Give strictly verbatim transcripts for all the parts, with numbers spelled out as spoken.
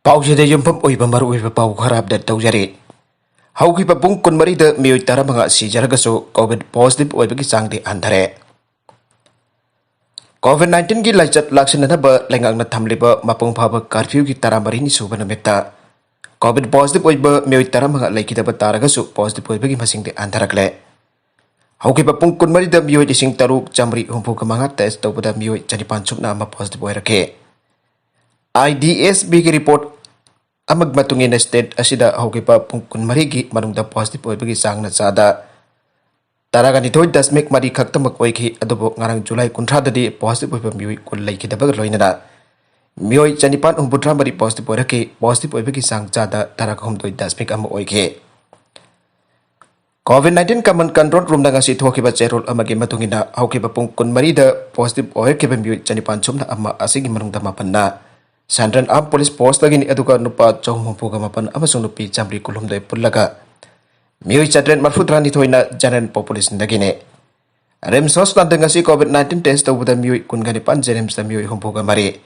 ꯄꯥꯎꯁꯤꯗ ꯌꯨꯝꯐꯝ ꯑꯣꯏꯕ ꯃꯔꯨꯑꯣꯏꯕ ꯄꯥꯎ ꯈꯔ ꯑꯞꯗꯦꯠ ꯇꯧꯖꯔꯤ꯫ ꯍꯧꯈꯤꯕ ꯄꯨꯡ ꯀꯨꯟꯃꯔꯤꯗ ꯃꯤꯑꯣꯏ ꯇꯔꯥꯃꯉꯥ ꯁꯤꯖꯔꯒꯁꯨ ꯀꯣꯚꯤꯗ ꯄꯣꯖꯤꯇꯤꯚ ꯑꯣꯏꯕꯒꯤ ꯆꯥꯡꯗꯤ ꯍꯟꯊꯔꯦ꯫ ꯀꯣꯚꯤꯗ ꯅꯥꯏꯟꯇꯤꯟꯒꯤ ꯂꯥꯏꯆꯠ ꯂꯥꯛꯁꯤꯟꯅꯅꯕ ꯂꯩꯉꯥꯛꯅ ꯊꯝꯂꯤꯕ ꯃꯄꯨꯡ ꯐꯥꯕ ꯀꯔꯐ꯭ꯌꯨꯒꯤ ꯇꯔꯥꯃꯔꯤꯅꯤ ꯁꯨꯕ ꯅꯨꯃꯤꯠꯇ ꯀꯣꯚꯤꯗ ꯄꯣꯖꯤꯇꯤꯚ ꯑꯣꯏꯕ ꯃꯤꯑꯣꯏ ꯇꯔꯥꯃꯉꯥ ꯂꯩꯈꯤꯗꯕ ꯇꯥꯔꯒꯁꯨ, ꯄꯣꯖꯤꯇꯤꯚ ꯑꯣꯏꯕꯒꯤ ꯃꯁꯤꯡꯗꯤ ꯍꯟꯊꯔꯛꯂꯦ꯫ ꯍꯧꯈꯤꯕ ꯄꯨꯡ ꯀꯨꯟꯃꯔꯤꯗ ꯃꯤꯑꯣꯏ ꯂꯤꯁꯤꯡ ꯇꯔꯨꯛ ꯆꯥꯃꯔꯤ ꯍꯨꯝꯐꯨꯒ ꯃꯉꯥ ꯇꯦꯁ ꯇꯧꯕꯗ ꯃꯤꯑꯣꯏ ꯆꯅꯤꯄꯥꯟ ꯁꯨꯞꯅ ꯑꯃ ꯄꯣꯖꯤꯇꯤꯚ ꯑꯣꯏꯔꯛꯈꯤ꯫ ꯑꯥꯏ ꯗꯤ ꯑꯦꯁ ꯕꯤꯒꯤ ꯔꯤꯄꯣꯔꯠ ꯑꯃꯒꯤ ꯃꯇꯨꯡ ꯏꯟꯅ, ꯁ꯭ꯇꯦꯠ ꯑꯁꯤꯗ ꯍꯧꯈꯤꯕ ꯄꯨꯡ ꯀꯨꯟꯃꯔꯤꯒꯤ ꯃꯅꯨꯡꯗ ꯄꯣꯖꯤꯇꯤꯚ ꯑꯣꯏꯕꯒꯤ ꯆꯥꯡꯅ ꯆꯥꯗ ꯇꯔꯥꯒ ꯅꯤꯊꯣꯏ ꯗꯁꯃꯤꯛ ꯃꯔꯤ ꯈꯛꯇꯃꯛ ꯑꯣꯏꯈꯤ꯫ ꯑꯗꯨꯕꯨ ꯉꯔꯥꯡ ꯖꯨꯂꯥꯏ ꯀꯨꯟꯊ꯭ꯔꯥꯗꯗꯤ ꯄꯣꯖꯤꯇꯤꯚ ꯑꯣꯏꯕ ꯃꯤꯑꯣꯏ ꯀꯨꯟ ꯂꯩꯈꯤꯗꯕꯒ ꯂꯣꯏꯅꯅ ꯃꯤꯑꯣꯏ ꯆꯅꯤꯄꯥꯟ ꯍꯨꯝꯐꯨꯇꯔꯥ ꯃꯔꯤ ꯄꯣꯖꯤꯇꯤꯚ ꯑꯣꯏꯔꯛꯈꯤ꯫ ꯄꯣꯖꯤꯇꯤꯚ ꯑꯣꯏꯕꯒꯤ ꯆꯥꯡ ꯆꯥꯗ ꯇꯔꯥꯒ ꯍꯨꯝꯗꯣꯏ ꯗꯁꯃꯤꯛ ꯑꯃ ꯑꯣꯏꯈꯤ꯫ ꯀꯣꯚꯤꯗ ꯅꯥꯏꯟꯇꯤꯟ ꯀꯃꯟ ꯀꯟꯇ꯭ꯔꯣꯜ ꯔꯨꯝꯗ ꯉꯁꯤ ꯊꯣꯛꯈꯤꯕ ꯆꯦꯔꯣꯜ ꯑꯃꯒꯤ ꯃꯇꯨꯡ ꯏꯟꯅ, ꯍꯧꯈꯤꯕ ꯄꯨꯡ ꯀꯨꯟꯃꯔꯤꯗ ꯄꯣꯖꯤꯇꯤꯚ ꯑꯣꯏꯔꯛꯈꯤꯕ ꯃꯤꯑꯣꯏ ꯆꯅꯤꯄꯥꯟ ꯁꯨꯞꯅ ꯑꯃ ꯑꯁꯤꯒꯤ ꯃꯅꯨꯡꯗ ꯃꯥꯄꯟꯅ ꯁꯦꯟꯇ꯭ꯔꯦꯜ ꯑꯥꯔꯝ ꯄꯨꯂꯤꯁ ꯐꯣꯔꯁꯇꯒꯤꯅꯤ, ꯑꯗꯨꯒ ꯅꯨꯄꯥ ꯆꯍꯨꯝ ꯍꯨꯝꯐꯨꯒ ꯃꯥꯄꯟ ꯑꯃꯁꯨꯡ ꯅꯨꯄꯤ ꯆꯥꯃꯔꯤ ꯀꯨꯟꯍꯨꯝꯗꯣꯏ ꯄꯨꯜꯂꯒ ꯃꯤꯑꯣꯏ ꯆꯥꯇ꯭ꯔꯦꯠ ꯃꯔꯤꯐꯨꯇꯔꯥꯅꯤꯊꯣꯏꯅ ꯖꯦꯅꯔꯦꯜ ꯄꯣꯄꯨꯂꯦꯁꯟꯗꯒꯤꯅꯤ꯫ ꯔꯤꯝꯁ ꯍꯣꯁꯄꯤꯇꯥꯜꯗ ꯉꯁꯤ ꯀꯣꯚꯤꯗ ꯅꯥꯏꯟꯇꯤꯟ ꯇꯦꯁ ꯇꯧꯕꯗ ꯃꯤꯑꯣꯏ ꯀꯨꯟꯒ ꯅꯤꯄꯥꯟ, ꯖꯦꯅꯤꯝꯁꯇ ꯃꯤꯑꯣꯏ ꯍꯨꯝꯐꯨꯒ ꯃꯔꯤ,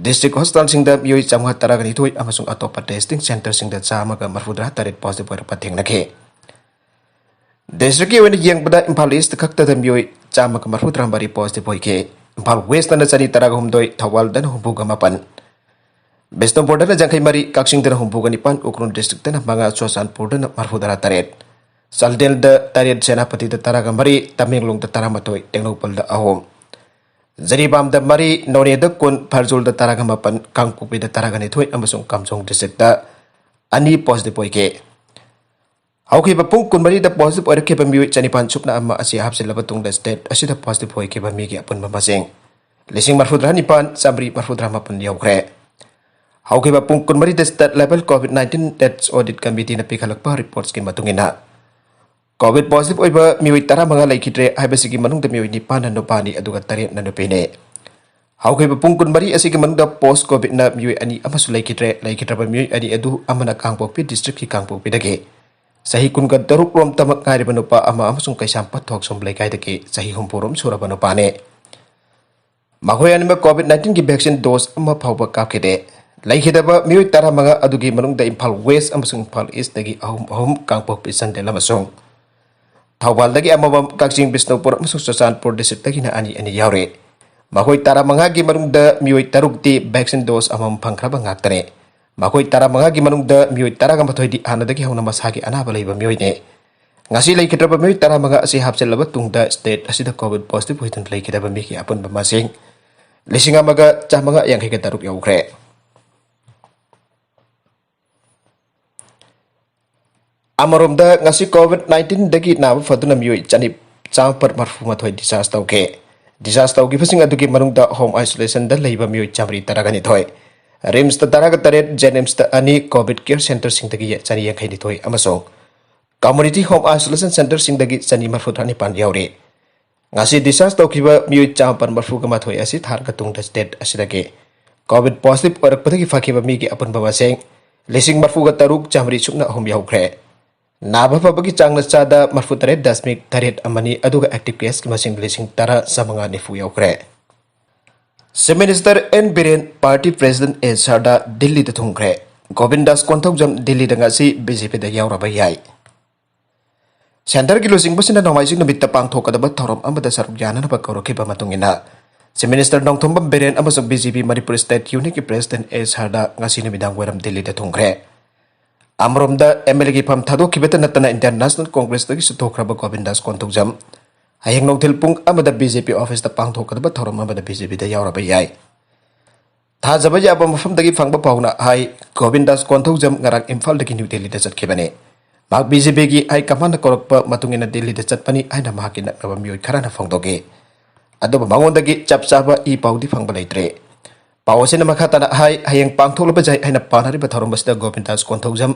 ꯗꯤꯁꯇ꯭ꯔꯤꯛ ꯍꯣꯁꯄꯤꯇꯥꯜꯁꯤꯡꯗ ꯃꯤꯑꯣꯏ ꯆꯥꯝꯃꯉꯥ ꯇꯔꯥꯒ ꯅꯤꯊꯣꯏ ꯑꯃꯁꯨꯡ ꯑꯇꯣꯞꯄ ꯇꯦꯁꯇꯤꯡ ꯁꯦꯟꯇꯔꯁꯤꯡꯗ ꯆꯥꯝꯃꯒ ꯃꯔꯤꯐꯨꯇꯔꯥ ꯇꯔꯦꯠ ꯄꯣꯖꯤꯇꯤꯚ ꯑꯣꯏꯔꯛꯄ ꯊꯦꯡꯅꯈꯤ꯫ ꯗꯤꯁꯇ꯭ꯔꯤꯛꯀꯤ ꯑꯣꯏꯅ ꯌꯦꯡꯕꯗ ꯏꯝꯐꯥꯜ ꯏꯁꯇ ꯈꯛꯇꯗ ꯃꯤꯑꯣꯏ ꯆꯥꯝꯃꯒ ꯃꯔꯤꯐꯨꯇꯔꯥ ꯃꯔꯤ ꯄꯣꯖꯤꯇꯤꯚ ꯑꯣꯏꯈꯤ꯫ ꯏꯝꯐꯥꯜ ꯋꯦꯁꯇꯅ ꯆꯅꯤ ꯇꯔꯥꯒ ꯍꯨꯝꯗꯣꯏ, ꯊꯧꯕꯥꯜꯗꯅ ꯍꯨꯝꯐꯨꯒ ꯃꯥꯄꯟ, ꯕꯤꯁꯅꯨꯄꯨꯔꯗꯅ ꯌꯥꯡꯈꯩ ꯃꯔꯤ, ꯀꯛꯆꯤꯡꯗꯅ ꯍꯨꯝꯐꯨꯒ ꯅꯤꯄꯥꯟ, ꯎꯈ꯭ꯔꯨꯜ ꯗꯤꯁꯇ꯭ꯔꯤꯛꯇꯅ ꯃꯉꯥ, ꯆꯨꯔꯆꯥꯟꯄꯨꯔꯗꯅ ꯃꯔꯤꯐꯨꯇꯔꯥ ꯇꯔꯦꯠ, ꯆꯥꯟꯗꯦꯜꯗ ꯇꯔꯦꯠ, ꯁꯦꯅꯥꯄꯇꯤꯗ ꯇꯔꯥꯒ ꯃꯔꯤ, ꯇꯃꯦꯡꯂꯣꯡꯗ ꯇꯔꯥꯃꯥꯊꯣꯏ, ꯇꯦꯡꯅꯧꯄꯜꯗ ꯑꯍꯨꯝ, ꯖꯔꯤꯕꯥꯝꯗ ꯃꯔꯤ, ꯅꯣꯅꯦꯗ ꯀꯨꯟ, ꯐꯔꯖꯨꯜꯗ ꯇꯔꯥꯒ ꯃꯥꯄꯟ, ꯀꯥꯡꯄꯣꯛꯄꯤꯗ ꯇꯔꯥꯒ ꯅꯤꯊꯣꯏ ꯑꯃꯁꯨꯡ ꯀꯥꯝꯖꯣꯡ ꯗꯤꯁꯇ꯭ꯔꯤꯛꯇ ꯑꯅꯤ ꯄꯣꯖꯤꯇꯤꯚ ꯑꯣꯏꯈꯤ꯫ ꯍꯧꯈꯤꯕ ꯄꯨꯡ ꯀꯨꯟꯃꯔꯤꯗ ꯄꯣꯖꯤꯇꯤꯚ ꯑꯣꯏꯔꯛꯈꯤꯕ ꯃꯤꯑꯣꯏ ꯆꯅꯤꯄꯥꯟ ꯁꯨꯞꯅ ꯑꯃ ꯑꯁꯤ ꯍꯥꯞꯆꯤꯜꯂꯕ ꯇꯨꯡꯗ, ꯁ꯭ꯇꯦꯠ ꯑꯁꯤꯗ ꯄꯣꯖꯤꯇꯤꯚ ꯑꯣꯏꯈꯤꯕ ꯃꯤꯒꯤ ꯑꯄꯨꯟꯕ ꯃꯁꯤꯡ ꯂꯤꯁꯤꯡ ꯃꯔꯤꯐꯨꯇꯔꯥ ꯅꯤꯄꯥꯟ, ꯆꯥꯃꯔꯤ ꯃꯔꯤꯐꯨꯇꯔꯥ ꯃꯥꯄꯟ ꯌꯧꯈ꯭ꯔꯦ꯫ ꯍꯧꯈꯤꯕ ꯄꯨꯡ ꯀꯨꯟꯃꯔꯤꯗ state level covid nineteen deaths audit ꯀꯃꯤꯇꯤꯅ ꯄꯤꯈꯠꯂꯛꯄ ꯔꯤꯄꯣꯔꯠꯁꯀꯤ ꯃꯇꯨꯡ ꯏꯟꯅ, ꯀꯣꯚꯤꯗ ꯄꯣꯖꯤꯇꯤꯚ ꯑꯣꯏꯕ ꯃꯤꯑꯣꯏ ꯇꯔꯥꯃꯉꯥ ꯂꯩꯈꯤꯗ꯭ꯔꯦ꯫ ꯍꯥꯏꯕꯁꯤꯒꯤ ꯃꯅꯨꯡꯗ ꯃꯤꯑꯣꯏ ꯅꯤꯄꯥꯟꯅ ꯅꯨꯄꯥꯅꯤ, ꯑꯗꯨꯒ ꯇꯔꯦꯠꯅ ꯅꯨꯄꯤꯅꯤ꯫ ꯍꯧꯈꯤꯕ ꯄꯨꯡ ꯀꯨꯟꯃꯔꯤ ꯑꯁꯤꯒꯤ ꯃꯅꯨꯡꯗ ꯄꯣꯁ ꯀꯣꯚꯤꯗꯅ ꯃꯤꯑꯣꯏ ꯑꯅꯤ ꯑꯃꯁꯨ ꯂꯩꯈꯤꯗ꯭ꯔꯦ꯫ ꯂꯩꯈꯤꯗ꯭ꯔꯕ ꯃꯤꯑꯣꯏ ꯑꯅꯤ ꯑꯗꯨ ꯑꯃꯅ ꯀꯥꯡꯄꯣꯛꯄꯤ ꯗꯤꯁꯇ꯭ꯔꯤꯛꯀꯤ ꯀꯥꯡꯄꯣꯛꯄꯤꯗꯒꯤ ꯆꯍꯤ ꯀꯨꯟꯒ ꯇꯔꯨꯛ ꯔꯣꯝꯇꯃꯛ ꯉꯥꯏꯔꯤꯕ ꯅꯨꯄꯥ ꯑꯃ ꯑꯃꯁꯨꯡ ꯀꯩꯁꯥꯝꯄꯥꯠ ꯊꯣꯛꯁꯨꯝ ꯂꯩꯀꯥꯏꯗꯒꯤ ꯆꯍꯤ ꯍꯨꯝꯐꯨ ꯔꯣꯝ ꯁꯨꯔꯕ ꯅꯨꯄꯥꯅꯤ꯫ ꯃꯈꯣꯏ ꯑꯅꯤꯃꯛ ꯀꯣꯚꯤꯗ ꯅꯥꯏꯟꯇꯤꯟꯒꯤ ꯚꯦꯛꯁꯤꯟ ꯗꯣꯁ ꯑꯃ ꯐꯥꯎꯕ ꯀꯥꯞꯈꯤꯗꯦ꯫ ꯂꯩꯈꯤꯗꯕ ꯃꯤꯑꯣꯏ ꯇꯔꯥꯃꯉꯥ ꯑꯗꯨꯒꯤ ꯃꯅꯨꯡꯗ ꯏꯝꯐꯥꯜ ꯋꯦꯁ ꯑꯃꯁꯨꯡ ꯏꯝꯐꯥꯜ ꯏꯁꯇꯒꯤ ꯑꯍꯨꯝ ꯑꯍꯨꯝ, ꯀꯥꯡꯄꯣꯛꯄꯤ, ꯆꯥꯟꯗꯦꯜ ꯑꯃꯁꯨꯡ ꯊꯧꯕꯥꯜꯗꯒꯤ ꯑꯃꯃꯝ, ꯀꯛꯆꯤꯡ, ꯕꯤꯁꯅꯨꯄꯨꯔ ꯑꯃꯁꯨꯡ ꯆꯨꯔꯆꯥꯟꯄꯨꯔ ꯗꯤꯁꯇ꯭ꯔꯤꯛꯇꯒꯤꯅ ꯑꯅꯤ ꯑꯅꯤ ꯌꯥꯎꯔꯤ꯫ ꯃꯈꯣꯏ ꯇꯔꯥꯃꯉꯥꯒꯤ ꯃꯅꯨꯡꯗ ꯃꯤꯑꯣꯏ ꯇꯔꯨꯛꯇꯤ ꯚꯦꯛꯁꯤꯟ ꯗꯣꯁ ꯑꯃꯃꯝ ꯐꯪꯈ꯭ꯔꯕ ꯉꯥꯛꯇꯅꯤ꯫ ꯃꯈꯣꯏ ꯇꯔꯥꯃꯉꯥꯒꯤ ꯃꯅꯨꯡꯗ ꯃꯤꯑꯣꯏ ꯇꯔꯥꯃꯥꯊꯣꯏꯗꯤ ꯍꯥꯟꯅꯗꯒꯤ ꯍꯧꯅ ꯃꯁꯥꯒꯤ ꯑꯅꯥꯕ ꯂꯩꯕ ꯃꯤꯑꯣꯏꯅꯤ꯫ ꯉꯁꯤ ꯂꯩꯈꯤꯗ꯭ꯔꯕ ꯃꯤꯑꯣꯏ ꯇꯔꯥꯃꯉꯥ ꯑꯁꯤ ꯍꯥꯞꯆꯤꯜꯂꯕ ꯇꯨꯡꯗ ꯁ꯭ꯇꯦꯠ ꯑꯁꯤꯗ ꯀꯣꯚꯤꯗ ꯄꯣꯖꯤꯇꯤꯚ ꯑꯣꯏꯗꯨꯅ ꯂꯩꯈꯤꯗꯕ ꯃꯤꯒꯤ ꯑꯄꯨꯟꯕ ꯃꯁꯤꯡ ꯂꯤꯁꯤꯡ ꯑꯃꯒ ꯆꯥꯃꯉꯥ ꯌꯥꯡꯈꯩꯒ ꯇꯔꯨꯛ ꯌꯧꯈ꯭ꯔꯦ꯫ ꯑꯃꯔꯣꯝꯗ, ꯉꯁꯤ ꯀꯣꯚꯤꯗ ꯅꯥꯏꯟꯇꯤꯟꯗꯒꯤ ꯅꯥꯕ ꯐꯗꯨꯅ ꯃꯤꯑꯣꯏ ꯆꯅꯤ, ꯆꯥꯃꯥꯄꯟ ꯃꯔꯐꯨ ꯃꯥꯊꯣꯏ discharge ꯇꯧꯈꯤ꯫ Discharge ꯇꯧꯈꯤꯕꯁꯤꯡ ꯑꯗꯨꯒꯤ ꯃꯅꯨꯡꯗ home isolationꯗ ꯂꯩꯕ ꯃꯤꯑꯣꯏ ꯆꯥꯃꯔꯤ ꯇꯔꯥꯒ ꯅꯤꯊꯣꯏ, ꯔꯤꯝꯁꯇ ꯇꯔꯥꯒ ꯇꯔꯦꯠ, ꯖꯦꯅꯤꯝꯁꯇ ꯑꯅꯤ, ꯀꯣꯚꯤꯗ ꯀꯦꯌꯔ ꯁꯦꯟꯇꯔꯁꯤꯡꯗꯒꯤ ꯆꯅꯤ ꯌꯥꯡꯈꯩ ꯅꯤꯊꯣꯏ ꯑꯃꯁꯨꯡ ꯀꯝꯃ꯭ꯌꯨꯅꯤꯇꯤ ꯍꯣꯝ ꯑꯥꯏꯁꯣꯂꯦꯁꯟ ꯁꯦꯟꯇꯔꯁꯤꯡꯗꯒꯤ ꯆꯅꯤ ꯃꯔꯐꯨ ꯇꯔꯥꯅꯤꯄꯥꯟ ꯌꯥꯎꯔꯤ꯫ ꯉꯁꯤ discharge ꯇꯧꯈꯤꯕ ꯃꯤꯑꯣꯏ ꯆꯥꯃꯥꯄꯟ ꯃꯔꯐꯨꯒ ꯃꯥꯊꯣꯏ ꯑꯁꯤ ꯊꯥꯔꯒ ꯇꯨꯡꯗ ꯁ꯭ꯇꯦꯠ ꯑꯁꯤꯗꯒꯤ ꯀꯣꯚꯤꯗ ꯄꯣꯖꯤꯇꯤꯚ ꯑꯣꯏꯔꯛꯄꯗꯒꯤ ꯐꯈꯤꯕ ꯃꯤꯒꯤ ꯑꯄꯨꯟꯕ ꯃꯁꯤꯡ ꯂꯤꯁꯤꯡ ꯃꯔꯐꯨꯒ ꯇꯔꯨꯛ, ꯆꯥꯃꯔꯤ ꯁꯨꯞꯅ ꯑꯍꯨꯝ ꯌꯧꯈ꯭ꯔꯦ꯫ ꯅꯥꯕ ꯐꯕꯒꯤ ꯆꯥꯡꯅ ꯆꯥꯗ ꯃꯔꯐꯨ ꯇꯔꯦꯠ ꯗꯁꯃꯤꯛ ꯇꯔꯦꯠ ꯑꯃꯅꯤ, ꯑꯗꯨꯒ ꯑꯦꯛꯇꯤꯚ ꯀꯦꯁꯀꯤ ꯃꯁꯤꯡ ꯂꯤꯁꯤꯡ ꯇꯔꯥ, ꯆꯥꯃꯉꯥ ꯅꯤꯐꯨ ꯌꯧꯈ꯭ꯔꯦ꯫ Chief minister N Biren, party president A Sharda ꯗꯤꯜꯂꯤꯗ ꯊꯨꯡꯈ꯭ꯔꯦ꯫ ꯒꯣꯕꯤꯟ ꯗꯥꯁ ꯀꯣꯟꯊꯧꯖꯝ ꯗꯤꯜꯂꯤꯗ ꯉꯁꯤ ꯕꯤ ꯖꯦ ꯄꯤꯗ ꯌꯥꯎꯔꯕ ꯌꯥꯏ꯫ ꯁꯦꯟꯇꯔꯒꯤ ꯂꯨꯆꯤꯡꯕꯁꯤꯡꯅ ꯅꯣꯡꯃꯥꯏꯖꯤꯡ ꯅꯨꯃꯤꯠꯇ ꯄꯥꯡꯊꯣꯛꯀꯗꯕ ꯊꯧꯔꯝ ꯑꯃꯗ ꯁꯔꯨꯛ ꯌꯥꯅꯅꯕ ꯀꯧꯔꯛꯈꯤꯕ ꯃꯇꯨꯡ ꯏꯟꯅ, ꯆꯤꯐ ꯃꯤꯅꯤꯁꯇꯔ ꯅꯣꯡꯊꯣꯝꯕꯝ ꯕꯤꯔꯦꯟ ꯑꯃꯁꯨꯡ B J P Manipur state ꯌꯨꯅꯤꯠꯀꯤ president A ꯁꯥꯔꯗꯥ ꯉꯁꯤ ꯅꯨꯃꯤꯗꯥꯡ ꯋꯥꯏꯔꯝ ꯗꯤꯜꯂꯤꯗ ꯊꯨꯡꯈ꯭ꯔꯦ꯫ ꯑꯃꯔꯣꯝꯗ, ꯑꯦꯝ ꯑꯦꯜ ꯑꯦꯒꯤ ꯐꯝ ꯊꯥꯗꯣꯛꯈꯤꯕꯇ ꯅꯠꯇꯅ ꯏꯟꯗꯤꯌꯥꯟ ꯅꯦꯁꯅꯦꯜ ꯀꯣꯡꯒ꯭ꯔꯦꯁꯇꯒꯤꯁꯨ ꯊꯣꯛꯈ꯭ꯔꯕ ꯒꯣꯕꯤꯟ ꯗꯥꯁ ꯀꯣꯟꯊꯧꯖꯝ ꯍꯌꯦꯡ ꯅꯨꯡꯊꯤꯜ ꯄꯨꯡ ꯑꯃꯗ ꯕꯤ ꯖꯦ ꯄꯤ ꯑꯣꯐꯤꯁꯇ ꯄꯥꯡꯊꯣꯛꯀꯗꯕ ꯊꯧꯔꯝ ꯑꯃꯗ ꯕꯤ ꯖꯦ ꯄꯤꯗ ꯌꯥꯎꯔꯕ ꯌꯥꯏ꯫ ꯊꯥꯖꯕ ꯌꯥꯕ ꯃꯐꯝꯗꯒꯤ ꯐꯪꯕ ꯄꯥꯎꯅ ꯍꯥꯏ, ꯒꯣꯕꯤꯟ ꯗꯥꯁ ꯀꯣꯟꯊꯧꯖꯝ ꯉꯔꯥꯡ ꯏꯝꯐꯥꯜꯗꯒꯤ ꯅ꯭ꯌꯨ ꯗꯦꯜꯂꯤꯗ ꯆꯠꯈꯤꯕꯅꯤ꯫ ꯃꯍꯥꯛ ꯕꯤ ꯖꯦ ꯄꯤꯒꯤ ꯍꯥꯏ ꯀꯃꯥꯟꯗꯅ ꯀꯧꯔꯛꯄ ꯃꯇꯨꯡ ꯏꯟꯅ ꯗꯤꯜꯂꯤꯗ ꯆꯠꯄꯅꯤ ꯍꯥꯏꯅ ꯃꯍꯥꯛꯀꯤ ꯅꯛꯅꯕ ꯃꯤꯑꯣꯏ ꯈꯔꯅ ꯐꯣꯡꯗꯣꯛꯈꯤ꯫ ꯑꯗꯨꯕꯨ ꯃꯉꯣꯟꯗꯒꯤ ꯆꯞ ꯆꯥꯕ ꯏ ꯄꯥꯎꯗꯤ ꯐꯪꯕ ꯂꯩꯇ꯭ꯔꯤ꯫ ꯄꯥꯎ ꯑꯁꯤꯅ ꯃꯈꯥ ꯇꯥꯅ ꯍꯥꯏ, ꯍꯌꯦꯡ ꯄꯥꯡꯊꯣꯛꯂꯕ ꯌꯥꯏ ꯍꯥꯏꯅ ꯄꯥꯅꯔꯤꯕ ꯊꯧꯔꯝ ꯑꯁꯤꯗ ꯒꯣꯕꯤꯟ ꯗꯥꯁ ꯀꯣꯟꯊꯧꯖꯝ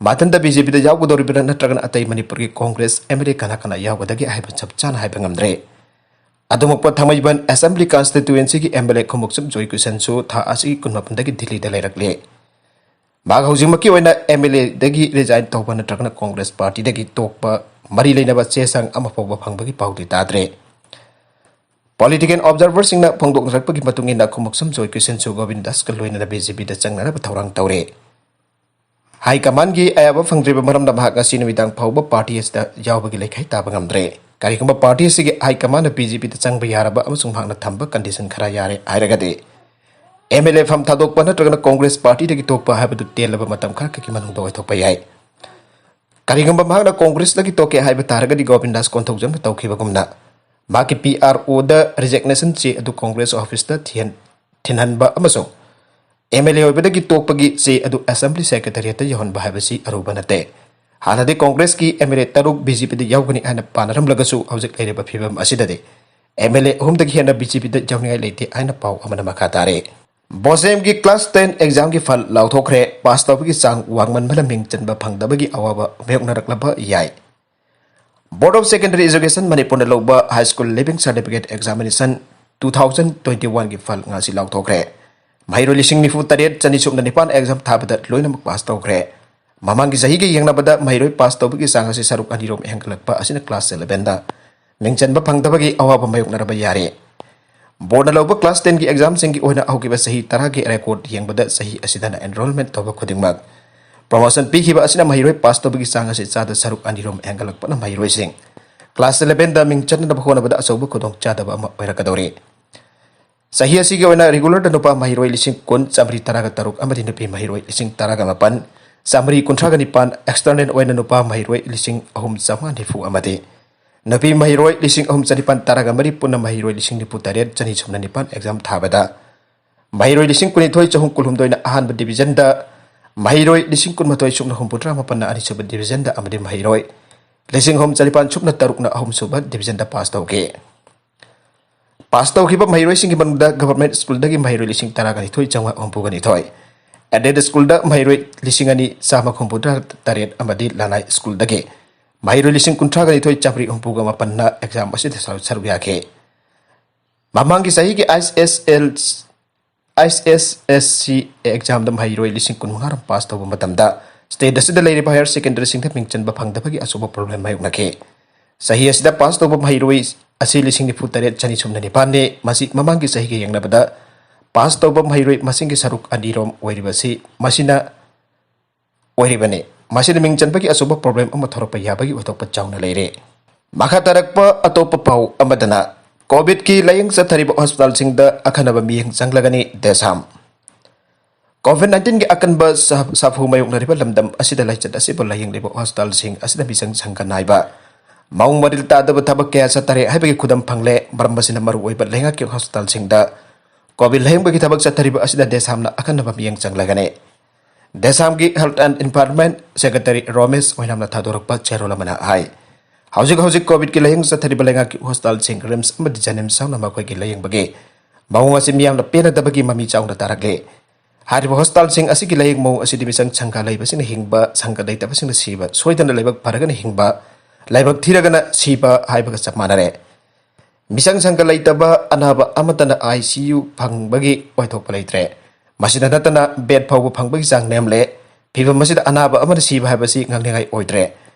ꯃꯊꯟꯇ ꯕꯤ ꯖꯦ ꯄꯤꯗ ꯌꯥꯎꯒꯗꯧꯔꯤꯕ꯭ꯔꯥ ꯅꯠꯇ꯭ꯔꯒꯅ ꯑꯇꯩ ꯃꯅꯤꯄꯨꯔꯒꯤ ꯀꯣꯡꯒ꯭ꯔꯦꯁ ꯑꯦꯝ ꯑꯦꯜ ꯑꯦ ꯀꯅꯥ ꯀꯅꯥ ꯌꯥꯎꯒꯗꯒꯦ ꯍꯥꯏꯕ ꯆꯞ ꯆꯥꯅ ꯍꯥꯏꯕ ꯉꯝꯗ꯭ꯔꯤ꯫ ꯑꯗꯨꯃꯛꯄ ꯊꯥꯡꯃꯩꯕꯟ ꯑꯦꯁꯦꯝꯕ꯭ꯂꯤ ꯀꯟꯁꯇꯤꯇ꯭ꯋꯦꯟꯁꯤꯒꯤ ꯑꯦꯝ ꯑꯦꯜ ꯑꯦ ꯈꯣꯡꯎꯞꯁꯨꯝ ꯖꯣꯏ ꯀꯤꯁꯟꯁꯨ ꯊꯥ ꯑꯁꯤꯒꯤ ꯀꯨꯟꯃꯥꯄꯟꯗꯒꯤ ꯗꯤꯜꯂꯤꯗ ꯂꯩꯔꯛꯂꯦ꯫ ꯃꯍꯥꯛ ꯍꯧꯖꯤꯛꯃꯛꯀꯤ ꯑꯣꯏꯅ ꯑꯦꯝ ꯑꯦꯜ ꯑꯦꯗꯒꯤ ꯔꯤꯖꯥꯏꯟ ꯇꯧꯕ ꯅꯠꯇ꯭ꯔꯒꯅ ꯀꯣꯡꯒ꯭ꯔꯦꯁ ꯄꯥꯔꯇꯤꯗꯒꯤ ꯇꯣꯛꯄ ꯃꯔꯤ ꯂꯩꯅꯕ ꯆꯦ ꯆꯥꯡ ꯑꯃ ꯐꯥꯎꯕ ꯐꯪꯕꯒꯤ ꯄꯥꯎꯗꯤ ꯇꯥꯗ꯭ꯔꯦ꯫ Political observerꯁꯤꯡꯅ ꯐꯣꯡꯗꯣꯛꯅꯔꯛꯄꯒꯤ ꯃꯇꯨꯡ ꯏꯟꯅ ꯈꯨꯃꯨꯛꯁꯝ ꯖꯣꯏ ꯀ꯭ꯔꯤꯁꯟꯁꯨ ꯒꯣꯕꯤꯟ ꯗꯥꯁꯀ ꯂꯣꯏꯅꯅ ꯕꯤ ꯖꯦ ꯄꯤꯗ ꯆꯪꯅꯅꯕ ꯊꯧꯔꯥꯡ ꯇꯧꯔꯦ꯫ ꯍꯥꯏ ꯀꯃꯥꯟꯒꯤ ꯑꯌꯥꯕ ꯐꯪꯗ꯭ꯔꯤꯕ ꯃꯔꯝꯅ ꯃꯍꯥꯛ ꯉꯁꯤ ꯅꯨꯃꯤꯗꯥꯡ ꯐꯥꯎꯕ ꯄꯥꯔꯇꯤ ꯑꯁꯤꯗ ꯌꯥꯎꯕꯒꯤ ꯂꯩꯈꯥꯏ ꯇꯥꯕ ꯉꯝꯗ꯭ꯔꯦ꯫ ꯀꯔꯤꯒꯨꯝꯕ ꯄꯥꯔꯇꯤ ꯑꯁꯤꯒꯤ ꯍꯥꯏ ꯀꯃꯥꯟꯅ ꯕꯤ ꯖꯦ ꯄꯤꯗ ꯆꯪꯕ ꯌꯥꯔꯕ ꯑꯃꯁꯨꯡ ꯃꯍꯥꯛꯅ ꯊꯝꯕ ꯀꯟꯗꯤꯁꯟ ꯈꯔ ꯌꯥꯔꯦ ꯍꯥꯏꯔꯒꯗꯤ, ꯑꯦꯝ ꯑꯦꯜ ꯑꯦ ꯐꯝ ꯊꯥꯗꯣꯛꯄ ꯅꯠꯇ꯭ꯔꯒꯅ ꯀꯣꯡꯒ꯭ꯔꯦꯁ ꯄꯥꯔꯇꯤꯗꯒꯤ ꯇꯣꯛꯄ ꯍꯥꯏꯕꯗꯨ ꯇꯦꯜꯂꯕ ꯃꯇꯝ ꯈꯔ ꯈꯛꯀꯤ ꯃꯅꯨꯡꯗ ꯑꯣꯏꯊꯣꯛꯄ ꯌꯥꯏ꯫ ꯀꯔꯤꯒꯨꯝꯕ ꯃꯍꯥꯛꯅ ꯀꯣꯡꯒ꯭ꯔꯦꯁꯇꯒꯤ ꯇꯣꯛꯀꯦ ꯍꯥꯏꯕ ꯇꯥꯔꯒꯗꯤ, ꯒꯣꯕꯤꯟ ꯗꯥꯁ ꯀꯣꯟꯊꯧꯖꯝꯅ ꯇꯧꯈꯤꯕꯒꯨꯝꯅ ꯃꯍꯥꯛꯀꯤ ꯄꯤ ꯑꯥꯔ ꯑꯣꯗ ꯔꯤꯖꯤꯒꯅꯦꯁꯟ ꯆꯦ ꯑꯗꯨ ꯀꯣꯡꯒ꯭ꯔꯦꯁ ꯑꯣꯐꯤꯁꯇ ꯊꯤꯍꯟ-, ꯊꯤꯟꯍꯟꯕ ꯑꯃꯁꯨꯡ ꯑꯦꯝ ꯑꯦꯜ ꯑꯦ ꯑꯣꯏꯕꯗꯒꯤ ꯇꯣꯛꯄꯒꯤ ꯆꯦ ꯑꯗꯨ ꯑꯦꯁꯦꯝꯕ꯭ꯂꯤ ꯁꯦꯀ꯭ꯔꯦꯇꯔꯤꯌꯦꯠꯇ ꯌꯧꯍꯟꯕ ꯍꯥꯏꯕꯁꯤ ꯑꯔꯨꯕ ꯅꯠꯇꯦ꯫ ꯍꯥꯟꯅꯗꯤ ꯀꯣꯡꯒ꯭ꯔꯦꯁꯀꯤ ꯑꯦꯝ ꯑꯦꯜ ꯑꯦ ꯇꯔꯨꯛ ꯕꯤ ꯖꯦ ꯄꯤꯗ ꯌꯥꯎꯒꯅꯤ ꯍꯥꯏꯅ ꯄꯥꯅꯔꯝꯂꯒꯁꯨ, ꯍꯧꯖꯤꯛ ꯂꯩꯔꯤꯕ ꯐꯤꯕꯝ ꯑꯁꯤꯗꯗꯤ ꯑꯦꯝ ꯑꯦꯜ ꯑꯦ ꯑꯍꯨꯝꯗꯒꯤ ꯍꯦꯟꯅ ꯕꯤ ꯖꯦ ꯄꯤꯗ ꯌꯥꯎꯅꯤꯡꯉꯥꯏ ꯂꯩꯇꯦ ꯍꯥꯏꯅ ꯄꯥꯎ ꯑꯃꯅ ꯃꯈꯥ ꯇꯥꯔꯦ꯫ ꯕꯣꯁꯦꯝꯒꯤ ꯀ꯭ꯂꯥꯁ ꯇꯦꯟ ꯑꯦꯛꯖꯥꯝꯒꯤ ꯐꯜ ꯂꯥꯎꯊꯣꯛꯈ꯭ꯔꯦ꯫ ꯄꯥꯁ ꯇꯧꯕꯒꯤ ꯆꯥꯡ ꯋꯥꯡꯃꯟꯕꯅ ꯃꯤꯡ ꯆꯟꯕ ꯐꯪꯗꯕꯒꯤ ꯑꯋꯥꯕ ꯃꯥꯌꯣꯛꯅꯔꯛꯂꯕ ꯌꯥꯏ꯫ Board of Secondary Education ꯃꯅꯤꯄꯨꯔꯅ ꯂꯧꯕ High School Leaving Certificate Examination two thousand twenty-one ꯒꯤ ꯐꯜ ꯉꯁꯤ ꯂꯥꯎꯊꯣꯛꯈ꯭ꯔꯦ꯫ ꯃꯍꯩꯔꯣꯏ ꯂꯤꯁꯤꯡ ꯅꯤꯐꯨ ꯇꯔꯦꯠ ꯆꯅꯤ ꯁꯨꯞꯅ ꯅꯤꯄꯥꯟ ꯑꯦꯛꯖꯥꯝ ꯊꯥꯕꯗ ꯂꯣꯏꯅꯃꯛ ꯄꯥꯁ ꯇꯧꯈ꯭ꯔꯦ꯫ ꯃꯃꯥꯡꯒꯤ ꯆꯍꯤꯒ ꯌꯦꯡꯅꯕꯗ ꯃꯍꯩꯔꯣꯏ ꯄꯥꯁ ꯇꯧꯕꯒꯤ ꯆꯥꯡ ꯑꯁꯤ ꯁꯔꯨꯛ ꯑꯅꯤꯔꯣꯝ ꯍꯦꯟꯒꯠꯂꯛꯄ ꯑꯁꯤꯅ ꯀ꯭ꯂꯥꯁ ꯏꯂꯦꯚꯦꯟꯗ ꯃꯤꯡ ꯆꯟꯕ ꯐꯪꯗꯕꯒꯤ ꯑꯋꯥꯕ ꯃꯥꯌꯣꯛꯅꯔꯕ ꯌꯥꯔꯦ꯫ ꯕꯣꯔꯗꯅ ꯂꯧꯕ ꯀ꯭ꯂꯥꯁ ꯇꯦꯟꯒꯤ ꯑꯦꯛꯖꯥꯝꯁꯤꯡꯒꯤ ꯑꯣꯏꯅ ꯍꯧꯈꯤꯕ ꯆꯍꯤ ꯇꯔꯥꯒꯤ ꯔꯦꯀꯣꯔꯗ ꯌꯦꯡꯕꯗ, ꯆꯍꯤ ꯑꯁꯤꯗꯅ ꯑꯦꯟꯔꯣꯜꯃꯦꯟ ꯇꯧꯕ ꯈꯨꯗꯤꯡꯃꯛ ꯄ꯭ꯔꯣꯃꯣꯁꯟ ꯄꯤꯈꯤꯕ ꯑꯁꯤꯅ ꯃꯍꯩꯔꯣꯏ ꯄꯥꯁ ꯇꯧꯕꯒꯤ ꯆꯥꯡ ꯑꯁꯤ ꯆꯥꯗ ꯁꯔꯨꯛ ꯑꯅꯤꯔꯣꯝ ꯍꯦꯟꯒꯠꯂꯛꯄꯅ ꯃꯍꯩꯔꯣꯏꯁꯤꯡ ꯀ꯭ꯂꯥꯁ ꯏꯂꯦꯚꯦꯟꯗ ꯃꯤꯡ ꯆꯟꯅꯅꯕ ꯍꯣꯠꯅꯕꯗ ꯑꯆꯧꯕ ꯈꯨꯗꯣꯡꯆꯥꯗꯕ ꯑꯃ ꯑꯣꯏꯔꯛꯀꯗꯧꯔꯤ꯫ ꯆꯍꯤ ꯑꯁꯤꯒꯤ ꯑꯣꯏꯅ ꯔꯤꯒꯨꯂꯔꯗ ꯅꯨꯄꯥ ꯃꯍꯩꯔꯣꯏ ꯂꯤꯁꯤꯡ ꯀꯨꯟ ꯆꯥꯃꯔꯤ ꯇꯔꯥꯒ ꯇꯔꯨꯛ ꯑꯃꯗꯤ ꯅꯨꯄꯤ ꯃꯍꯩꯔꯣꯏ ꯂꯤꯁꯤꯡ ꯇꯔꯥꯒ ꯃꯥꯄꯟ ꯆꯥꯃꯔꯤ ꯀꯨꯟꯊ꯭ꯔꯥꯒ ꯅꯤꯄꯥꯟ, ꯑꯦꯛꯁꯇꯔꯅꯦꯜ ꯑꯣꯏꯅ ꯅꯨꯄꯥ ꯃꯍꯩꯔꯣꯏ ꯂꯤꯁꯤꯡ ꯑꯍꯨꯝ ꯆꯥꯃꯉꯥ ꯅꯤꯐꯨ ꯑꯃꯗꯤ ꯅꯨꯄꯤ ꯃꯍꯩꯔꯣꯏ ꯂꯤꯁꯤꯡ ꯑꯍꯨꯝ ꯆꯅꯤꯄꯥꯟ ꯇꯔꯥꯒ ꯃꯔꯤ, ꯄꯨꯟꯅ ꯃꯍꯩꯔꯣꯏ ꯂꯤꯁꯤꯡ ꯅꯤꯐꯨ ꯇꯔꯦꯠ ꯆꯅꯤ ꯁꯨꯞꯅ ꯅꯤꯄꯥꯟ ꯑꯦꯛꯖꯥꯝ ꯊꯥꯕꯗ ꯃꯍꯩꯔꯣꯏ ꯂꯤꯁꯤꯡ ꯀꯨꯟꯅꯤꯊꯣꯏ ꯆꯍꯨꯝ ꯀꯨꯟꯍꯨꯝꯗꯣꯏꯅ ꯑꯍꯥꯟꯕ ꯗꯤꯕꯤꯖꯟꯗ, ꯃꯍꯩꯔꯣꯏ ꯂꯤꯁꯤꯡ ꯀꯨꯟꯃꯥꯊꯣꯏ ꯁꯨꯞꯅ ꯍꯨꯝꯐꯨꯇꯔꯥ ꯃꯥꯄꯟꯅ ꯑꯅꯤꯁꯨꯕ ꯗꯤꯕꯤꯖꯟꯗ ꯑꯃꯗꯤ ꯃꯍꯩꯔꯣꯏ ꯂꯤꯁꯤꯡ ꯑꯍꯨꯝ ꯆꯅꯤꯄꯥꯟ ꯁꯨꯞꯅ ꯇꯔꯨꯛꯅ ꯑꯍꯨꯝꯁꯨꯕ ꯗꯤꯕꯤꯖꯟꯗ ꯄꯥꯁ ꯇꯧꯈꯤ꯫ ꯄꯥꯁ ꯇꯧꯈꯤꯕ ꯃꯍꯩꯔꯣꯏꯁꯤꯡꯒꯤ ꯃꯅꯨꯡꯗ ꯒꯚꯔꯟꯃꯦꯟꯠ ꯁ꯭ꯀꯨꯜꯗꯒꯤ ꯃꯍꯩꯔꯣꯏ ꯂꯤꯁꯤꯡ ꯇꯔꯥꯒ ꯅꯤꯊꯣꯏ ꯆꯥꯝꯃꯉꯥ ꯍꯨꯝꯐꯨꯒ ꯅꯤꯊꯣꯏ, ꯑꯦꯗꯦꯗ ꯁ꯭ꯀꯨꯜꯗ ꯃꯍꯩꯔꯣꯏ ꯂꯤꯁꯤꯡ ꯑꯅꯤ ꯆꯥꯝꯃ ꯍꯨꯝꯐꯨꯇꯔꯥ ꯇꯔꯦꯠ ꯑꯃꯗꯤ ꯂꯅꯥꯏ ꯁ꯭ꯀꯨꯜꯗꯒꯤ ꯃꯍꯩꯔꯣꯏ ꯂꯤꯁꯤꯡ ꯀꯨꯟꯊ꯭ꯔꯥꯒ ꯅꯤꯊꯣꯏ ꯆꯥꯝꯃꯔꯤ ꯍꯨꯝꯐꯨꯒ ꯃꯥꯄꯟꯅ ꯑꯦꯛꯖꯥꯝ ꯑꯁꯤꯗ ꯁꯔꯨꯛ, ꯁꯔꯨꯛ ꯌꯥꯈꯤ꯫ ꯃꯃꯥꯡꯒꯤ ꯆꯍꯤꯒꯤ ꯑꯥꯏ ꯑꯦꯁ ꯑꯦꯜ, ꯑꯥꯏ ꯑꯦꯁ ꯑꯦꯁ ꯁꯤ ꯑꯦꯛꯖꯥꯝꯗ ꯃꯍꯩꯔꯣꯏ ꯂꯤꯁꯤꯡ ꯀꯨꯟꯃꯉꯥ ꯔꯣꯝ ꯄꯥꯁ ꯇꯧꯕ ꯃꯇꯝꯗ ꯁ꯭ꯇꯦꯠ ꯑꯁꯤꯗ ꯂꯩꯔꯤꯕ ꯍꯥꯌꯔ ꯁꯦꯀꯦꯟꯗꯔꯤꯁꯤꯡꯗ ꯃꯤꯡ ꯆꯟꯕ ꯐꯪꯗꯕꯒꯤ ꯑꯆꯧꯕ ꯄ꯭ꯔꯣꯕ꯭ꯂꯦꯝ ꯃꯥꯌꯣꯛꯅꯈꯤ꯫ ꯆꯍꯤ ꯑꯁꯤꯗ ꯄꯥꯁ ꯇꯧꯕ ꯃꯍꯩꯔꯣꯏ ꯑꯁꯤ ꯂꯤꯁꯤꯡ ꯅꯤꯐꯨ ꯇꯔꯦꯠ ꯆꯅꯤ ꯁꯨꯞꯅ ꯅꯤꯄꯥꯟꯅꯤ꯫ ꯃꯁꯤ ꯃꯃꯥꯡꯒꯤ ꯆꯍꯤꯒ ꯌꯦꯡꯅꯕꯗ ꯄꯥꯁ ꯇꯧꯕ ꯃꯍꯩꯔꯣꯏ ꯃꯁꯤꯡꯒꯤ ꯁꯔꯨꯛ ꯑꯅꯤꯔꯣꯝ ꯑꯣꯏꯔꯤꯕꯁꯤ ꯃꯁꯤꯅ ꯑꯣꯏꯔꯤꯕꯅꯤ꯫ ꯃꯁꯤꯅ ꯃꯤꯡ ꯆꯟꯕꯒꯤ ꯑꯆꯧꯕ ꯄ꯭ꯔꯣꯕ꯭ꯂꯦꯝ ꯑꯃ ꯊꯣꯔꯛꯄ ꯌꯥꯕꯒꯤ ꯑꯣꯏꯊꯣꯛꯄ ꯆꯥꯎꯅ ꯂꯩꯔꯦ꯫ ꯃꯈꯥ ꯇꯥꯔꯛꯄ ꯑꯇꯣꯞꯄ ꯄꯥꯎ ꯑꯃꯗꯅ, ꯀꯣꯚꯤꯗꯀꯤ ꯂꯥꯌꯦꯡ ꯆꯠꯊꯔꯤꯕ ꯍꯣꯁꯄꯤꯇꯥꯜꯁꯤꯡꯗ ꯑꯈꯟꯅꯕ ꯃꯤꯠꯌꯦꯡ ꯆꯪꯂꯒꯅꯤ ꯗꯦꯁꯥꯝ꯫ ꯀꯣꯚꯤꯗ ꯅꯥꯏꯟꯇꯤꯟꯒꯤ ꯑꯀꯟꯕ ꯁꯥ-, ꯁꯥꯐꯨ ꯃꯥꯌꯣꯛꯅꯔꯤꯕ ꯂꯝꯗꯝ ꯑꯁꯤꯗ ꯂꯥꯏꯆꯠ ꯑꯁꯤꯕꯨ ꯂꯥꯌꯦꯡꯂꯤꯕ ꯍꯣꯁꯄꯤꯇꯥꯜꯁꯤꯡ ꯑꯁꯤꯗ ꯃꯤꯆꯪ ꯁꯪꯒ ꯅꯥꯏꯕ, ꯃꯑꯣꯡ ꯃꯔꯤꯜ ꯇꯥꯗꯕ ꯊꯕꯛ ꯀꯌꯥ ꯆꯠꯊꯔꯦ ꯍꯥꯏꯕꯒꯤ ꯈꯨꯗꯝ ꯐꯪꯂꯦ꯫ ꯃꯔꯝ ꯑꯁꯤꯅ ꯃꯔꯨꯑꯣꯏꯕ ꯂꯩꯉꯥꯛꯀꯤ ꯍꯣꯁꯄꯤꯇꯥꯜꯁꯤꯡꯗ ꯀꯣꯚꯤꯗ ꯂꯥꯌꯦꯡꯕꯒꯤ ꯊꯕꯛ ꯆꯠꯊꯔꯤꯕ ꯑꯁꯤꯗ ꯗꯦꯁꯥꯝꯅ ꯑꯈꯟꯅꯕ ꯃꯤꯠꯌꯦꯡ ꯆꯪꯂꯒꯅꯤ꯫ ꯗꯦꯁꯥꯝꯒꯤ Health and Environment Secretary ꯔꯣꯃꯦꯁ ꯑꯣꯏꯅꯥꯝꯅ ꯊꯥꯗꯣꯔꯛꯄ ꯆꯦꯔꯣꯜ ꯑꯃꯅ ꯍꯥꯏ, ꯍꯧꯖꯤꯛ ꯍꯧꯖꯤꯛ ꯀꯣꯚꯤꯗꯀꯤ ꯂꯥꯌꯦꯡ ꯆꯠꯊꯔꯤꯕ ꯂꯩꯉꯥꯛꯀꯤ ꯍꯣꯁꯄꯤꯇꯥꯜꯁꯤꯡ ꯔꯤꯝꯁ ꯑꯃꯗꯤ ꯖꯦꯅꯤꯝꯁ ꯌꯥꯎꯅ ꯃꯈꯣꯏꯒꯤ ꯂꯥꯌꯦꯡꯕꯒꯤ ꯃꯑꯣꯡ ꯑꯁꯤ ꯃꯤꯌꯥꯝꯅ ꯄꯦꯟꯅꯗꯕꯒꯤ ꯃꯃꯤ ꯆꯥꯎꯅ ꯇꯥꯔꯛꯂꯤ꯫ ꯍꯥꯏꯔꯤꯕ ꯍꯣꯁꯄꯤꯇꯥꯜꯁꯤꯡ ꯑꯁꯤꯒꯤ ꯂꯥꯌꯦꯡ ꯃꯑꯣꯡ ꯑꯁꯤꯗꯤ ꯃꯤꯆꯪ ꯁꯪꯒ ꯂꯩꯕꯁꯤꯡꯅ ꯍꯤꯡꯕ, ꯁꯪꯒ ꯂꯩꯇꯕꯁꯤꯡꯅ ꯁꯤꯕ, ꯁꯣꯏꯗꯅ ꯂꯥꯏꯕꯛ ꯐꯔꯒꯅ ꯍꯤꯡꯕ, ꯂꯥꯏꯕꯛ ꯊꯤꯔꯒꯅ ꯁꯤꯕ ꯍꯥꯏꯕꯒ ꯆꯞ ꯃꯥꯟꯅꯔꯦ꯫ ꯃꯤꯆꯪ ꯁꯪꯒ ꯂꯩꯇꯕ ꯑꯅꯥꯕ ꯑꯃꯠꯇꯅ ICU ꯐꯪꯕꯒꯤ ꯑꯣꯏꯊꯣꯛꯄ ꯂꯩꯇ꯭ꯔꯦ꯫ ꯃꯁꯤꯗ ꯅꯠꯇꯅ bed ꯐꯥꯎꯕ ꯐꯪꯕꯒꯤ ꯆꯥꯡ ꯅꯦꯝꯂꯦ꯫ ꯐꯤꯚꯝ ꯑꯁꯤꯗ ꯑꯅꯥꯕ ꯑꯃꯅ ꯁꯤꯕ ꯍꯥꯏꯕꯁꯤ ꯉꯥꯡꯅꯤꯡꯉꯥꯏ ꯑꯣꯏꯗ꯭ꯔꯦ꯫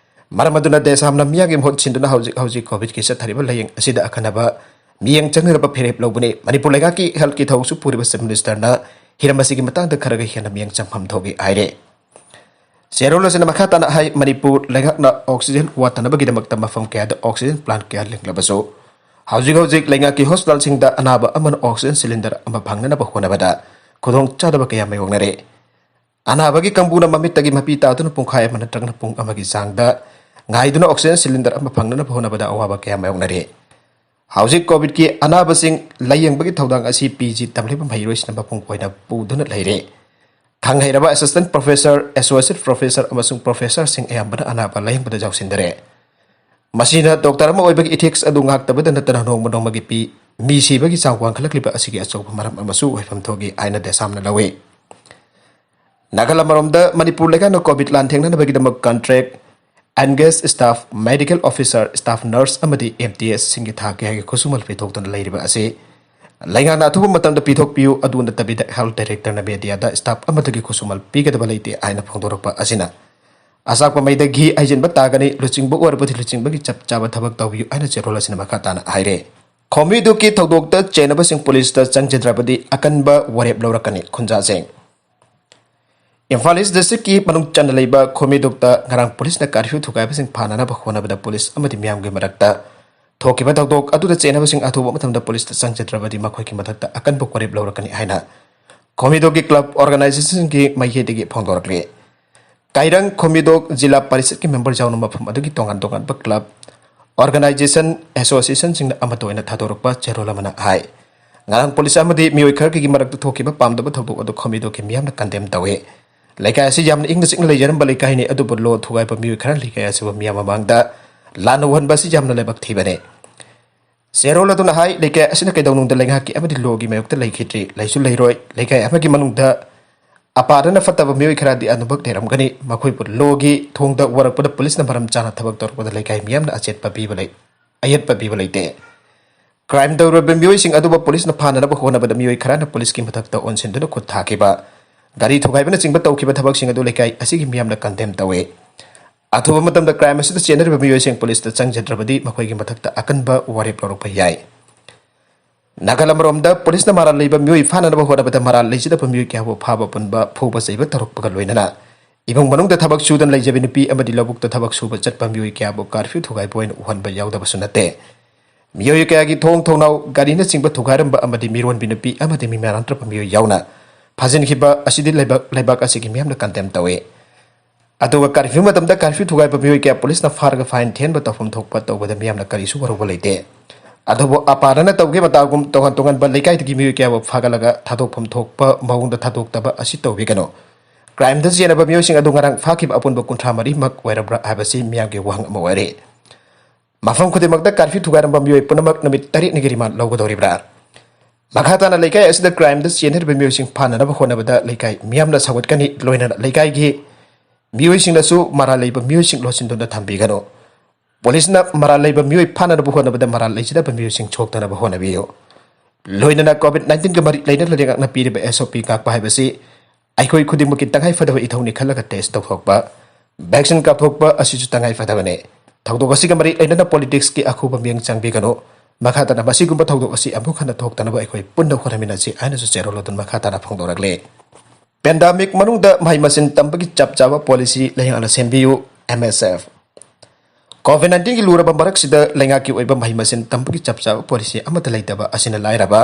ꯃꯔꯝ ꯑꯗꯨꯅ ꯗꯦꯁꯥꯝꯅ ꯃꯤꯌꯥꯝꯒꯤ ꯃꯍꯨꯠ ꯁꯤꯟꯗꯨꯅ ꯍꯧꯖꯤꯛ ꯍꯧꯖꯤꯛ ꯀꯣꯚꯤꯗꯀꯤ ꯆꯠꯊꯔꯤꯕ ꯂꯥꯌꯦꯡ ꯑꯁꯤꯗ ꯑꯈꯟꯅꯕ ꯃꯤꯠꯌꯦꯡ ꯆꯪꯅꯅꯕ ꯐꯤꯔꯦꯞ ꯂꯧꯕꯅꯤ꯫ ꯃꯅꯤꯄꯨꯔ ꯂꯩꯉꯥꯛꯀꯤ ꯍꯦꯜꯊꯀꯤ ꯊꯧꯁꯨ ꯄꯨꯔꯤꯕ ꯆꯤꯐ ꯃꯤꯅꯤꯁꯇꯔꯅ ꯍꯤꯔꯝ ꯑꯁꯤꯒꯤ ꯃꯇꯥꯡꯗ ꯈꯔꯒ ꯍꯦꯟꯅ ꯃꯤꯠꯌꯦꯡ ꯆꯪꯐꯝ ꯊꯣꯛꯏ ꯍꯥꯏꯔꯦ꯫ ꯆꯦꯔꯣꯜ ꯑꯁꯤꯅ ꯃꯈꯥ ꯇꯥꯅ ꯍꯥꯏ, ꯃꯅꯤꯄꯨꯔ ꯂꯩꯉꯥꯛꯅ oxygen ꯋꯥꯠꯇꯅꯕꯒꯤꯗꯃꯛꯇ ꯃꯐꯝ ꯀꯌꯥꯗ oxygen plant ꯀꯌꯥ ꯂꯤꯡꯂꯕꯁꯨ, ꯍꯧꯖꯤꯛ ꯍꯧꯖꯤꯛ ꯂꯩꯉꯥꯛꯀꯤ ꯍꯣꯁꯄꯤꯇꯥꯜꯁꯤꯡꯗ ꯑꯅꯥꯕ ꯑꯃꯅ oxygen cylinder ꯑꯃ ꯐꯪꯅꯅꯕ ꯍꯣꯠꯅꯕꯗ ꯈꯨꯗꯣꯡꯆꯥꯗꯕ ꯀꯌꯥ ꯃꯥꯌꯣꯛꯅꯔꯦ꯫ ꯑꯅꯥꯕꯒꯤ ꯀꯥꯡꯕꯨꯅ ꯃꯃꯤꯠꯇꯒꯤ ꯃꯄꯤ ꯇꯥꯗꯨꯅ ꯄꯨꯡꯈꯥꯏ ꯑꯃ ꯅꯠꯇ꯭ꯔꯒꯅ ꯄꯨꯡ ꯑꯃꯒꯤ ꯆꯥꯡꯗ ꯉꯥꯏꯗꯨꯅ oxygen cylinder ꯑꯃ ꯐꯪꯅꯅꯕ ꯍꯣꯠꯅꯕꯗ ꯑꯋꯥꯕ ꯀꯌꯥ ꯃꯥꯌꯣꯛꯅꯔꯤ꯫ ꯍꯧꯖꯤꯛ ꯀꯣꯚꯤꯗꯀꯤ ꯑꯅꯥꯕꯁꯤꯡ ꯂꯥꯌꯦꯡꯕꯒꯤ ꯊꯧꯗꯥꯡ ꯑꯁꯤ PG ꯇꯝꯂꯤꯕ ꯃꯍꯩꯔꯣꯏꯁꯤꯡꯅ ꯃꯄꯨꯡ ꯑꯣꯏꯅ ꯄꯨꯗꯨꯅ ꯂꯩꯔꯦ꯫ ꯈꯪ ꯍꯩꯔꯕ assistant professor, associate professor ꯑꯃꯁꯨꯡ professorꯁꯤꯡ ꯑꯌꯥꯝꯕꯅ ꯑꯅꯥꯕ ꯂꯥꯌꯦꯡꯕꯗ ꯌꯥꯎꯁꯤꯟꯗꯔꯦ꯫ ꯃꯁꯤꯅ doctor ꯑꯃ ꯑꯣꯏꯕꯒꯤ ethics ꯑꯗꯨ ꯉꯥꯛꯇꯕꯗ ꯅꯠꯇꯅ ꯅꯣꯡꯃ ꯅꯣꯡꯃꯒꯤ ꯄꯤ-, ꯃꯤ ꯁꯤꯕꯒꯤ ꯆꯥꯡ ꯋꯥꯡꯈꯠꯂꯛꯂꯤꯕ ꯑꯁꯤꯒꯤ ꯑꯆꯧꯕ ꯃꯔꯝ ꯑꯃꯁꯨ ꯑꯣꯏꯐꯝ ꯊꯣꯛꯏ ꯍꯥꯏꯅ ꯗꯦꯁꯥꯝꯅ ꯂꯧꯏ꯫ ꯅꯥꯒꯜ ꯑꯃꯔꯣꯝꯗ, ꯃꯅꯤꯄꯨꯔ ꯂꯩꯉꯥꯛꯅ ꯀꯣꯚꯤꯗ ꯂꯥꯟ ꯊꯦꯡꯅꯅꯕꯒꯤꯗꯃꯛ contract engaged staff, medical officer, staff nurse ꯑꯃꯗꯤ MTSꯁꯤꯡꯒꯤ ꯊꯥ ꯀꯌꯥꯒꯤ ꯈꯨꯠꯁꯨꯃꯜ ꯄꯤꯊꯣꯛꯇꯨꯅ ꯂꯩꯔꯤꯕ ꯑꯁꯤ ꯂꯩꯉꯥꯛꯅ ꯑꯊꯨꯕ ꯃꯇꯝꯗ ꯄꯤꯊꯣꯛꯄꯤꯌꯨ, ꯑꯗꯨ ꯅꯠꯇꯕꯤꯗ health directorꯅ mediaꯗ staff ꯑꯃꯠꯇꯒꯤ ꯈꯨꯠꯁꯨꯃꯜ ꯄꯤꯒꯗꯕ ꯂꯩꯇꯦ ꯍꯥꯏꯅ ꯐꯣꯡꯗꯣꯔꯛꯄ ꯑꯁꯤꯅ ꯑꯆꯥꯛꯄ ꯃꯩꯗ ꯘꯤ ꯍꯩꯖꯤꯟꯕ ꯇꯥꯒꯅꯤ꯫ ꯂꯨꯆꯤꯡꯕ ꯑꯣꯏꯔꯕꯗꯤ ꯂꯨꯆꯤꯡꯕꯒꯤ ꯆꯞ ꯆꯥꯕ ꯊꯕꯛ ꯇꯧꯕꯤꯌꯨ ꯍꯥꯏꯅ ꯆꯦꯔꯣꯜ ꯑꯁꯤꯅ ꯃꯈꯥ ꯇꯥꯅ ꯍꯥꯏꯔꯦ꯫ ꯈꯣꯝꯃꯤꯗꯨꯒꯤ ꯊꯧꯗꯣꯛꯇ ꯆꯦꯟꯅꯕꯁꯤꯡ ꯄꯨꯂꯤꯁꯇ ꯆꯪꯖꯗ꯭ꯔꯕꯗꯤ ꯑꯀꯟꯕ ꯋꯥꯔꯦꯞ ꯂꯧꯔꯛꯀꯅꯤ꯫ ꯈꯨꯟꯖꯥꯁꯤꯡ꯫ ꯏꯝꯐꯥꯜ ꯏꯁ ꯗꯤꯁꯇ꯭ꯔꯤꯛꯀꯤ ꯃꯅꯨꯡ ꯆꯟꯅ ꯂꯩꯕ ꯈꯣꯝꯃꯤꯗꯣꯛꯇ ꯉꯔꯥꯡ ꯄꯨꯂꯤꯁꯅ ꯀꯥꯔꯐ꯭ꯌꯨ ꯊꯨꯒꯥꯏꯕꯁꯤꯡ ꯐꯥꯅꯅꯕ ꯍꯣꯠꯅꯕꯗ ꯄꯨꯂꯤꯁ ꯑꯃꯗꯤ ꯃꯤꯌꯥꯝꯒꯤ ꯃꯔꯛꯇ ꯊꯣꯛꯈꯤꯕ ꯊꯧꯗꯣꯛ ꯑꯗꯨꯗ ꯆꯦꯟꯅꯕꯁꯤꯡ ꯑꯊꯨꯕ ꯃꯇꯝꯗ ꯄꯨꯂꯤꯁꯇ ꯆꯪꯖꯗ꯭ꯔꯕꯗꯤ ꯃꯈꯣꯏꯒꯤ ꯃꯊꯛꯇ ꯑꯀꯟꯕ ꯋꯥꯔꯦꯞ ꯂꯧꯔꯛꯀꯅꯤ ꯍꯥꯏꯅ ꯈꯣꯝꯃꯤꯗꯣꯛꯀꯤ ꯀ꯭ꯂꯕ ꯑꯣꯔꯒꯅꯥꯏꯖꯦꯁꯟꯒꯤ ꯃꯥꯏꯀꯩꯗꯒꯤ ꯐꯣꯡꯗꯣꯔꯛꯂꯤ꯫ ꯀꯥꯏꯔꯪ ꯈꯣꯝꯃꯤꯗꯣꯛ ꯖꯤꯂꯥ ꯄꯔꯤꯁꯠꯀꯤ ꯃꯦꯝꯕꯔ ꯌꯥꯎꯅ ꯃꯐꯝ ꯑꯗꯨꯒꯤ ꯇꯣꯉꯥꯟ ꯇꯣꯉꯥꯟꯕ ꯀ꯭ꯂꯕ, ꯑꯣꯔꯒꯅꯥꯏꯖꯦꯁꯟ, ꯑꯦꯁꯣꯁꯤꯌꯦꯁꯟꯁꯤꯡꯅ ꯑꯃꯠꯇ ꯑꯣꯏꯅ ꯊꯥꯗꯣꯔꯛꯄ ꯆꯦꯔꯣꯜ ꯑꯃꯅ ꯍꯥꯏ, ꯉꯔꯥꯡ ꯄꯨꯂꯤꯁ ꯑꯃꯗꯤ ꯃꯤꯑꯣꯏ ꯈꯔꯒꯤ ꯃꯔꯛꯇ ꯊꯣꯛꯈꯤꯕ ꯄꯥꯝꯗꯕ ꯊꯧꯗꯣꯛ ꯑꯗꯨ ꯈꯣꯝꯃꯤꯗꯣꯛꯀꯤ ꯃꯤꯌꯥꯝꯅ ꯀꯟꯗꯦꯝ ꯇꯧꯏ꯫ ꯂꯩꯀꯥꯏ ꯑꯁꯤ ꯌꯥꯝꯅ ꯏꯪꯅ ꯆꯤꯛꯅ ꯂꯩꯖꯔꯝꯕ ꯂꯩꯀꯥꯏꯅꯤ, ꯑꯗꯨꯕꯨ ꯂꯣ ꯊꯨꯒꯥꯏꯕ ꯃꯤꯑꯣꯏ ꯈꯔꯅ ꯂꯩꯀꯥꯏ ꯑꯁꯤꯕꯨ ꯃꯤꯌꯥꯝ ꯃꯃꯥꯡꯗ ꯂꯥꯟꯅ ꯎꯍꯟꯕ ꯑꯁꯤ ꯌꯥꯝꯅ ꯂꯥꯏꯕꯛ ꯊꯤꯕꯅꯤ꯫ ꯆꯦꯔꯣꯜ ꯑꯗꯨꯅ ꯍꯥꯏ, ꯂꯩꯀꯥꯏ ꯑꯁꯤꯅ ꯀꯩꯗꯧꯅꯨꯡꯗ ꯂꯩꯉꯥꯛꯀꯤ ꯑꯃꯗꯤ ꯂꯣꯒꯤ ꯃꯥꯌꯣꯛꯇ ꯂꯩꯈꯤꯗ꯭ꯔꯤ, ꯂꯩꯁꯨ ꯂꯩꯔꯣꯏ꯫ ꯂꯩꯀꯥꯏ ꯑꯃꯒꯤ ꯃꯅꯨꯡꯗ ꯑꯄꯥꯗꯅ ꯐꯠꯇꯕ ꯃꯤꯑꯣꯏ ꯈꯔꯗꯤ ꯑꯗꯨꯃꯛ ꯂꯩꯔꯝꯒꯅꯤ, ꯃꯈꯣꯏꯕꯨ ꯂꯣꯒꯤ ꯊꯣꯡꯗ ꯋꯥꯔꯛꯄꯗ ꯄꯨꯂꯤꯁꯅ ꯃꯔꯝ ꯆꯥꯅ ꯊꯕꯛ ꯇꯧꯔꯛꯄꯗ ꯂꯩꯀꯥꯏ ꯃꯤꯌꯥꯝꯅ ꯑꯆꯦꯠꯄ ꯄꯤꯕ ꯂꯩ, ꯑꯌꯦꯠꯄ ꯄꯤꯕ ꯂꯩꯇꯦ꯫ ꯀ꯭ꯔꯥꯏꯝ ꯇꯧꯔꯤꯕ ꯃꯤꯑꯣꯏꯁꯤꯡ ꯑꯗꯨꯕꯨ ꯄꯨꯂꯤꯁꯅ ꯐꯥꯅꯅꯕ ꯍꯣꯠꯅꯕꯗ ꯃꯤꯑꯣꯏ ꯈꯔꯅ ꯄꯨꯂꯤꯁꯀꯤ ꯃꯊꯛꯇ ꯑꯣꯟꯁꯤꯟꯗꯨꯅ ꯈꯨꯠ ꯊꯥꯈꯤꯕ, ꯒꯥꯔꯤ ꯊꯨꯒꯥꯏꯕꯅꯆꯤꯡꯕ ꯇꯧꯈꯤꯕ ꯊꯕꯛꯁꯤꯡ ꯑꯗꯨ ꯂꯩꯀꯥꯏ ꯑꯁꯤꯒꯤ ꯃꯤꯌꯥꯝꯅ ꯀꯟꯗꯦꯝ ꯇꯧꯏ꯫ ꯑꯊꯨꯕ ꯃꯇꯝꯗ ꯀ꯭ꯔꯥꯏꯝ ꯑꯁꯤꯗ ꯆꯦꯟꯅꯔꯤꯕ ꯃꯤꯑꯣꯏꯁꯤꯡ ꯄꯨꯂꯤꯁꯇ ꯆꯪꯖꯗ꯭ꯔꯕꯗꯤ ꯃꯈꯣꯏꯒꯤ ꯃꯊꯛꯇ ꯑꯀꯟꯕ ꯋꯥꯔꯦꯞ ꯂꯧꯔꯛꯄ ꯌꯥꯏ꯫ ꯅꯥꯀꯜ ꯑꯃꯔꯣꯝꯗ ꯄꯨꯂꯤꯁꯅ ꯃꯔꯥꯜ ꯂꯩꯕ ꯃꯤꯑꯣꯏ ꯐꯥꯅꯅꯕ ꯍꯣꯠꯅꯕꯗ ꯃꯔꯥꯜ ꯂꯩꯖꯗꯕ ꯃꯤꯑꯣꯏ ꯀꯌꯥꯕꯨ ꯐꯥꯕ ꯄꯨꯟꯕ, ꯐꯨꯕ ꯆꯩꯕ ꯇꯧꯔꯛꯄꯒ ꯂꯣꯏꯅꯅ ꯏꯃꯨꯡ ꯃꯅꯨꯡꯗ ꯊꯕꯛ ꯁꯨꯗꯅ ꯂꯩꯖꯕ ꯅꯨꯄꯤ ꯑꯃꯗꯤ ꯂꯧꯕꯨꯛꯇ ꯊꯕꯛ ꯁꯨꯕ ꯆꯠꯄ ꯃꯤꯑꯣꯏ ꯀꯌꯥꯕꯨ ꯀꯥꯔꯐ꯭ꯌꯨ ꯊꯨꯒꯥꯏꯕ ꯑꯣꯏꯅ ꯎꯍꯟꯕ ꯌꯥꯎꯗꯕꯁꯨ ꯅꯠꯇꯦ꯫ ꯃꯤꯑꯣꯏ ꯀꯌꯥꯒꯤ ꯊꯣꯡ ꯊꯣꯡꯅꯥꯎ, ꯒꯥꯔꯤꯅꯆꯤꯡꯕ ꯊꯨꯒꯥꯏꯔꯝꯕ ꯑꯃꯗꯤ ꯃꯤꯔꯣꯟꯕꯤ ꯅꯨꯄꯤ ꯑꯃꯗꯤ ꯃꯤꯃꯥꯟ ꯅꯠꯇ꯭ꯔꯕ ꯃꯤꯑꯣꯏ ꯌꯥꯎꯅ ꯐꯥꯖꯤꯟꯈꯤꯕ ꯑꯁꯤꯗꯤ ꯂꯩꯕꯥꯛ, ꯂꯩꯕꯥꯛ ꯑꯁꯤꯒꯤ ꯃꯤꯌꯥꯝꯅ ꯀꯟꯗꯦꯝ ꯇꯧꯏ꯫ ꯑꯗꯨꯒ ꯀꯥꯔꯐ꯭ꯌꯨ ꯃꯇꯝꯗ ꯀꯥꯔꯐ꯭ꯌꯨ ꯊꯨꯒꯥꯏꯕ ꯃꯤꯑꯣꯏ ꯀꯌꯥ ꯄꯨꯂꯤꯁꯅ ꯐꯥꯔꯒ ꯐꯥꯏꯟ ꯊꯤꯍꯟꯕ ꯇꯧꯐꯝ ꯊꯣꯛꯄ ꯇꯧꯕꯗ ꯃꯤꯌꯥꯝꯅ ꯀꯔꯤꯁꯨ ꯋꯥꯔꯧꯕ ꯂꯩꯇꯦ꯫ ꯑꯗꯨꯕꯨ ꯑꯄꯥꯗꯅ ꯇꯧꯈꯤꯕ ꯃꯇꯥꯒꯨꯝ ꯇꯣꯉꯥꯟ ꯇꯣꯉꯥꯟꯕ ꯂꯩꯀꯥꯏꯗꯒꯤ ꯃꯤꯑꯣꯏ ꯀꯌꯥꯕꯨ ꯐꯥꯒꯠꯂꯒ ꯊꯥꯗꯣꯛꯐꯝ ꯊꯣꯛꯄ ꯃꯑꯣꯡꯗ ꯊꯥꯗꯣꯛꯇꯕ ꯑꯁꯤ ꯇꯧꯕꯤꯒꯅꯨ꯫ ꯀ꯭ꯔꯥꯏꯝꯗ ꯆꯦꯟꯅꯕ ꯃꯤꯑꯣꯏꯁꯤꯡ ꯑꯗꯨ ꯉꯔꯥꯡ ꯐꯥꯈꯤꯕ ꯑꯄꯨꯟꯕ ꯀꯨꯟꯊ꯭ꯔꯥ ꯃꯔꯤꯃꯛ ꯑꯣꯏꯔꯕ꯭ꯔꯥ ꯍꯥꯏꯕꯁꯤ ꯃꯤꯌꯥꯝꯒꯤ ꯋꯥꯍꯪ ꯑꯃ ꯑꯣꯏꯔꯤ꯫ ꯃꯐꯝ ꯈꯨꯗꯤꯡꯃꯛꯇ ꯀꯥꯔꯐ꯭ꯌꯨ ꯊꯨꯒꯥꯏꯔꯝꯕ ꯃꯤꯑꯣꯏ ꯄꯨꯝꯅꯃꯛ ꯅꯨꯃꯤꯠ ꯇꯔꯦꯠꯅꯤꯒꯤ ꯔꯤꯃꯥꯟ ꯂꯧꯒꯗꯧꯔꯤꯕ꯭ꯔꯥ? ꯃꯈꯥ ꯇꯥꯅ ꯂꯩꯀꯥꯏ ꯑꯁꯤꯗ ꯀ꯭ꯔꯥꯏꯝꯗ ꯆꯦꯟꯅꯔꯤꯕ ꯃꯤꯑꯣꯏꯁꯤꯡ ꯐꯥꯅꯅꯕ ꯍꯣꯠꯅꯕꯗ ꯂꯩꯀꯥꯏ ꯃꯤꯌꯥꯝꯅ ꯁꯧꯒꯠꯀꯅꯤ, ꯂꯣꯏꯅꯅ ꯂꯩꯀꯥꯏꯒꯤ ꯃꯤꯑꯣꯏꯁꯤꯡꯅꯁꯨ ꯃꯔꯥꯜ ꯂꯩꯕ ꯃꯤꯑꯣꯏꯁꯤꯡ ꯂꯣꯠꯁꯤꯟꯗꯨꯅ ꯊꯝꯕꯤꯒꯅꯨ꯫ ꯄꯨꯂꯤꯁꯅ ꯃꯔꯥꯜ ꯂꯩꯕ ꯃꯤꯑꯣꯏ ꯐꯥꯅꯅꯕ ꯍꯣꯠꯅꯕꯗ ꯃꯔꯥꯜ ꯂꯩꯖꯗꯕ ꯃꯤꯑꯣꯏꯁꯤꯡ ꯁꯣꯛꯇꯅꯕ ꯍꯣꯠꯅꯕꯤꯌꯨ꯫ ꯂꯣꯏꯅꯅ ꯀꯣꯚꯤꯗ ꯅꯥꯏꯟꯇꯤꯟꯒ ꯃꯔꯤ ꯂꯩꯅꯅ ꯂꯩꯉꯥꯛꯅ ꯄꯤꯔꯤꯕ ꯑꯦꯁ ꯑꯣ ꯄꯤ ꯉꯥꯛꯄ ꯍꯥꯏꯕꯁꯤ ꯑꯩꯈꯣꯏ ꯈꯨꯗꯤꯡꯃꯛꯀꯤ ꯇꯉꯥꯏ ꯐꯗꯕ ꯏꯊꯧꯅꯤ ꯈꯜꯂꯒ ꯇꯦꯁ ꯇꯧꯊꯣꯛꯄ, ꯚꯦꯛꯁꯤꯟ ꯀꯥꯞꯊꯣꯛꯄ ꯑꯁꯤꯁꯨ ꯇꯉꯥꯏ ꯐꯗꯕꯅꯤ꯫ ꯊꯧꯗꯣꯛ ꯑꯁꯤꯒ ꯃꯔꯤ ꯂꯩꯅꯅ ꯄꯣꯂꯤꯇꯤꯛꯁꯀꯤ ꯑꯈꯨꯕ ꯃꯤꯠꯌꯦꯡ ꯆꯪꯕꯤꯒꯅꯨ꯫ ꯃꯈꯥ ꯇꯥꯅ ꯃꯁꯤꯒꯨꯝꯕ ꯊꯧꯗꯣꯛ ꯑꯁꯤ ꯑꯃꯨꯛ ꯍꯟꯅ ꯊꯣꯛꯇꯅꯕ ꯑꯩꯈꯣꯏ ꯄꯨꯟꯅ ꯍꯣꯠꯅꯃꯤꯟꯅꯁꯤ ꯍꯥꯏꯅꯁꯨ ꯆꯦꯔꯣꯜ ꯑꯗꯨꯅ ꯃꯈꯥ ꯇꯥꯅ ꯐꯣꯡꯗꯣꯔꯛꯂꯤ꯫ ꯄꯦꯟꯗꯥꯃꯤꯛ ꯃꯅꯨꯡꯗ ꯃꯍꯩ ꯃꯁꯤꯡ ꯇꯝꯕꯒꯤ ꯆꯞ ꯆꯥꯕ ꯄꯣꯂꯤꯁꯤ ꯂꯩꯉꯥꯛꯅ ꯁꯦꯝꯕꯤꯌꯨ, ꯑꯦꯝ ꯑꯦꯁ ꯑꯦꯐ꯫ ꯀꯣꯚꯤꯗ ꯅꯥꯏꯟꯇꯤꯟꯒꯤ ꯂꯨꯔꯕ ꯃꯔꯛꯁꯤꯗ ꯂꯩꯉꯥꯛꯀꯤ ꯑꯣꯏꯕ ꯃꯍꯩ ꯃꯁꯤꯡ ꯇꯝꯕꯒꯤ ꯆꯞ ꯆꯥꯕ ꯄꯣꯂꯤꯁꯤ ꯑꯃꯠꯇ ꯂꯩꯇꯕ ꯑꯁꯤꯅ ꯂꯥꯏꯔꯕ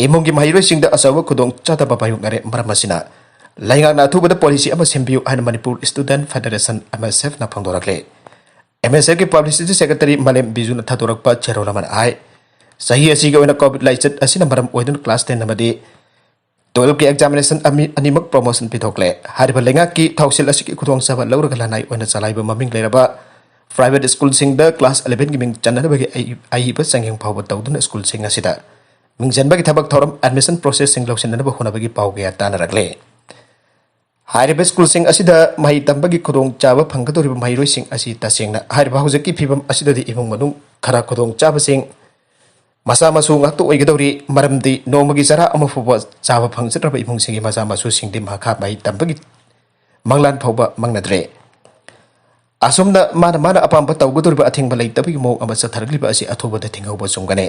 ꯏꯃꯨꯡꯒꯤ ꯃꯍꯩꯔꯣꯏꯁꯤꯡꯗ ꯑꯆꯧꯕ ꯈꯨꯗꯣꯡꯆꯥꯗꯕ ꯃꯥꯌꯣꯛꯅꯔꯦ꯫ ꯃꯔꯝ ꯑꯁꯤꯅ ꯂꯩꯉꯥꯛꯅ ꯑꯊꯨꯕꯗ ꯄꯣꯂꯤꯁꯤ ꯑꯃ ꯁꯦꯝꯕꯤꯌꯨ ꯍꯥꯏꯅ ꯃꯅꯤꯄꯨꯔ ꯁ꯭ꯇꯨꯗꯦꯟꯠ ꯐꯦꯗꯔꯦꯁꯟ, ꯑꯦꯝ ꯑꯦꯁ ꯑꯦꯐꯅ ꯐꯣꯡꯗꯣꯔꯛꯂꯤ꯫ ꯑꯦꯝ ꯑꯦꯁ ꯑꯦꯐꯀꯤ ꯄꯕ꯭ꯂꯤꯁꯤꯇꯤ ꯁꯦꯀ꯭ꯔꯦꯇꯔꯤ ꯃꯥꯂꯦꯝ ꯕꯤꯖꯨꯅ ꯊꯥꯗꯣꯔꯛꯄ ꯆꯦꯔꯣꯜ ꯑꯃꯅ ꯍꯥꯏ, ꯆꯍꯤ ꯑꯁꯤꯒꯤ ꯑꯣꯏꯅ ꯀꯣꯚꯤꯗ ꯂꯥꯏꯆꯠ ꯑꯁꯤꯅ ꯃꯔꯝ ꯑꯣꯏꯗꯨꯅ ꯀ꯭ꯂꯥꯁ ꯇꯦꯟ ꯑꯃꯗꯤ ꯇꯨꯋꯦꯜꯐꯀꯤ ꯑꯦꯛꯖꯥꯃꯤꯅꯦꯁꯟ ꯑꯃꯤ-, ꯑꯅꯤꯃꯛ ꯄ꯭ꯔꯣꯃꯣꯁꯟ ꯄꯤꯊꯣꯛꯂꯦ꯫ ꯍꯥꯏꯔꯤꯕ ꯂꯩꯉꯥꯛꯀꯤ ꯊꯧꯁꯤꯜ ꯑꯁꯤꯒꯤ ꯈꯨꯗꯣꯡꯆꯥꯕ ꯂꯧꯔꯒ ꯂꯅꯥꯏ ꯑꯣꯏꯅ ꯆꯂꯥꯏꯕ ꯃꯃꯤꯡ ꯂꯩꯔꯕ ꯄ꯭ꯔꯥꯏꯚꯦꯠ ꯁ꯭ꯀꯨꯜꯁꯤꯡꯗ ꯀ꯭ꯂꯥꯁ ꯑꯦꯂꯦꯚꯦꯟꯒꯤ ꯃꯤꯡ ꯆꯟꯅꯅꯕꯒꯤ ꯑꯏ-, ꯑꯏꯕ ꯆꯥꯡꯌꯦꯡ ꯐꯥꯎꯕ ꯇꯧꯗꯨꯅ ꯁ꯭ꯀꯨꯜꯁꯤꯡ ꯑꯁꯤꯗ ꯃꯤꯡ ꯆꯟꯕꯒꯤ ꯊꯕꯛ ꯊꯧꯔꯝ, ꯑꯦꯗꯃꯤꯁꯟ ꯄ꯭ꯔꯣꯁꯦꯁꯁꯤꯡ ꯂꯧꯁꯤꯟꯅꯅꯕ ꯍꯣꯠꯅꯕꯒꯤ ꯄꯥꯎ ꯀꯌꯥ ꯇꯥꯅꯔꯛꯂꯦ꯫ ꯍꯥꯏꯔꯤꯕ ꯁ꯭ꯀꯨꯜꯁꯤꯡ ꯑꯁꯤꯗ ꯃꯍꯩ ꯇꯝꯕꯒꯤ ꯈꯨꯗꯣꯡꯆꯥꯕ ꯐꯪꯒꯗꯧꯔꯤꯕ ꯃꯍꯩꯔꯣꯏꯁꯤꯡ ꯑꯁꯤ ꯇꯁꯦꯡꯅ ꯍꯥꯏꯔꯤꯕ ꯍꯧꯖꯤꯛꯀꯤ ꯐꯤꯕꯝ ꯑꯁꯤꯗꯗꯤ ꯏꯃꯨꯡ ꯃꯅꯨꯡ ꯈꯔ ꯈꯨꯗꯣꯡꯆꯥꯕꯁꯤꯡ ꯃꯆꯥ ꯃꯁꯨ ꯉꯥꯛꯇ ꯑꯣꯏꯒꯗꯧꯔꯤ, ꯃꯔꯝꯗꯤ ꯅꯣꯡꯃꯒꯤ ꯆꯔꯥ ꯑꯃ ꯐꯥꯎꯕ ꯆꯥꯕ ꯐꯪꯖꯗ꯭ꯔꯕ ꯏꯃꯨꯡꯁꯤꯡꯒꯤ ꯃꯆꯥ ꯃꯁꯨꯁꯤꯡꯗꯤ ꯃꯈꯥ ꯃꯍꯩ ꯇꯝꯕꯒꯤ ꯃꯪꯂꯥꯟ ꯐꯥꯎꯕ ꯃꯪꯅꯗ꯭ꯔꯦ꯫ ꯑꯁꯨꯝꯅ ꯃꯥꯅ ꯃꯥꯅ ꯑꯄꯥꯝꯕ ꯇꯧꯒꯗꯧꯔꯤꯕ ꯑꯊꯤꯡꯕ ꯂꯩꯇꯕꯒꯤ ꯃꯑꯣꯡ ꯑꯃ ꯆꯠꯊꯔꯛꯂꯤꯕ ꯑꯁꯤ ꯑꯊꯨꯕꯗ ꯊꯤꯡꯍꯧꯕ ꯆꯨꯝꯒꯅꯤ꯫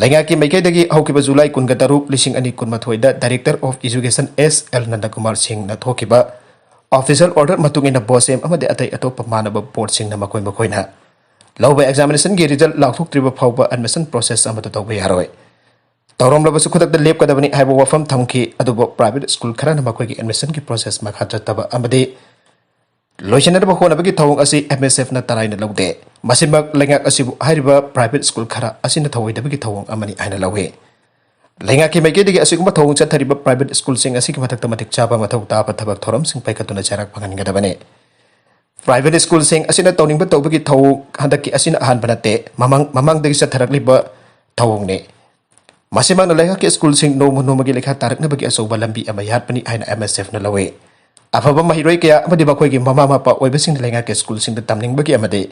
ꯂꯩꯉꯥꯛꯀꯤ ꯃꯥꯏꯀꯩꯗꯒꯤ ꯍꯧꯈꯤꯕ ꯖꯨꯂꯥꯏ ꯀꯨꯟꯒ ꯇꯔꯨꯛ, ꯂꯤꯁꯤꯡ ꯑꯅꯤ ꯀꯨꯟꯃꯥꯊꯣꯏꯗ Director of Education S L ꯅꯟꯗꯀꯨꯃꯥꯔ ꯁꯤꯡꯅ ꯊꯣꯛꯈꯤꯕ official order ꯃꯇꯨꯡ ꯏꯟꯅ ꯕꯣꯁꯦꯝ ꯑꯃꯗꯤ ꯑꯇꯩ ꯑꯇꯣꯞꯄ ꯃꯥꯟꯅꯕ ꯕꯣꯔꯗꯁꯤꯡꯅ ꯃꯈꯣꯏ ꯃꯈꯣꯏꯅ ꯂꯧꯕ ꯑꯦꯛꯖꯥꯃꯤꯅꯦꯁꯟꯒꯤ ꯔꯤꯖꯜ ꯂꯥꯎꯊꯣꯛꯇ꯭ꯔꯤꯕ ꯐꯥꯎꯕ ꯑꯦꯗꯃꯤꯁꯟ ꯄ꯭ꯔꯣꯁꯦꯁ ꯑꯃꯠꯇ ꯇꯧꯕ ꯌꯥꯔꯣꯏ꯫ ꯇꯧꯔꯝꯂꯕꯁꯨ ꯈꯨꯗꯛꯇ ꯂꯦꯞꯀꯗꯕꯅꯤ ꯍꯥꯏꯕ ꯋꯥꯐꯝ ꯊꯝꯈꯤ꯫ ꯑꯗꯨꯕꯨ ꯄ꯭ꯔꯥꯏꯚꯦꯠ ꯁ꯭ꯀꯨꯜ ꯈꯔꯅ ꯃꯈꯣꯏꯒꯤ ꯑꯦꯗꯃꯤꯁꯟꯒꯤ ꯄ꯭ꯔꯣꯁꯦꯁ ꯃꯈꯥ ꯆꯠꯇꯕ ꯑꯃꯗꯤ ꯂꯣꯏꯁꯤꯟꯅꯅꯕ ꯍꯣꯠꯅꯕꯒꯤ ꯊꯧꯑꯣꯡ ꯑꯁꯤ ꯑꯦꯝ ꯑꯦꯁ ꯑꯦꯐꯅ ꯇꯔꯥꯏꯅ ꯂꯧꯗꯦ꯫ ꯃꯁꯤꯃꯛ ꯂꯩꯉꯥꯛ ꯑꯁꯤꯕꯨ ꯍꯥꯏꯔꯤꯕ ꯄ꯭ꯔꯥꯏꯚꯦꯠ ꯁ꯭ꯀꯨꯜ ꯈꯔ ꯑꯁꯤꯅ ꯊꯧꯑꯣꯏꯗꯕꯒꯤ ꯊꯧꯑꯣꯡ ꯑꯃꯅꯤ ꯍꯥꯏꯅ ꯂꯧꯏ꯫ ꯂꯩꯉꯥꯛꯀꯤ ꯃꯥꯏꯀꯩꯗꯒꯤ ꯑꯁꯤꯒꯨꯝꯕ ꯊꯧꯑꯣꯡ ꯆꯠꯊꯔꯤꯕ ꯄ꯭ꯔꯥꯏꯚꯦꯠ ꯁ꯭ꯀꯨꯜꯁꯤꯡ ꯑꯁꯤꯒꯤ ꯃꯊꯛꯇ ꯃꯇꯤꯛ ꯆꯥꯕ ꯃꯊꯧ ꯇꯥꯕ ꯊꯕꯛ ꯊꯧꯔꯝꯁꯤꯡ ꯄꯥꯏꯈꯠꯇꯨꯅ ꯆꯩꯔꯥꯛ ꯐꯪꯍꯟꯒꯗꯕꯅꯤ꯫ ꯄ꯭ꯔꯥꯏꯚꯦꯠ ꯁ꯭ꯀꯨꯜꯁꯤꯡ ꯑꯁꯤꯅ ꯇꯧꯅꯤꯡꯕ ꯇꯧꯕꯒꯤ ꯊꯧꯑꯣꯡ ꯍꯟꯗꯛꯀꯤ ꯑꯁꯤꯅ ꯑꯍꯥꯟꯕ ꯅꯠꯇꯦ, ꯃꯃꯥꯡ, ꯃꯃꯥꯡꯗꯒꯤ ꯆꯠꯊꯔꯛꯂꯤꯕ ꯊꯧꯑꯣꯡꯅꯤ꯫ ꯃꯁꯤꯃꯛꯅ ꯂꯩꯉꯥꯛꯀꯤ ꯁ꯭ꯀꯨꯜꯁꯤꯡ ꯅꯣꯡꯃ ꯅꯣꯡꯃꯒꯤ ꯂꯩꯈꯥ ꯇꯥꯔꯛꯅꯕꯒꯤ ꯑꯆꯧꯕ ꯂꯝꯕꯤ ꯑꯃ ꯌꯥꯠꯄꯅꯤ ꯍꯥꯏꯅ ꯑꯦꯝ ꯑꯦꯁ ꯑꯦꯐꯅ ꯂꯧꯏ꯫ ꯑꯐꯕ ꯃꯍꯩꯔꯣꯏ ꯀꯌꯥ ꯑꯃꯗꯤ ꯃꯈꯣꯏꯒꯤ ꯃꯃꯥ ꯃꯄꯥ ꯑꯣꯏꯕꯁꯤꯡꯅ ꯂꯩꯉꯥꯛꯀꯤ ꯁ꯭ꯀꯨꯜꯁꯤꯡꯗ ꯇꯝꯅꯤꯡꯕꯒꯤ ꯑꯃꯗꯤ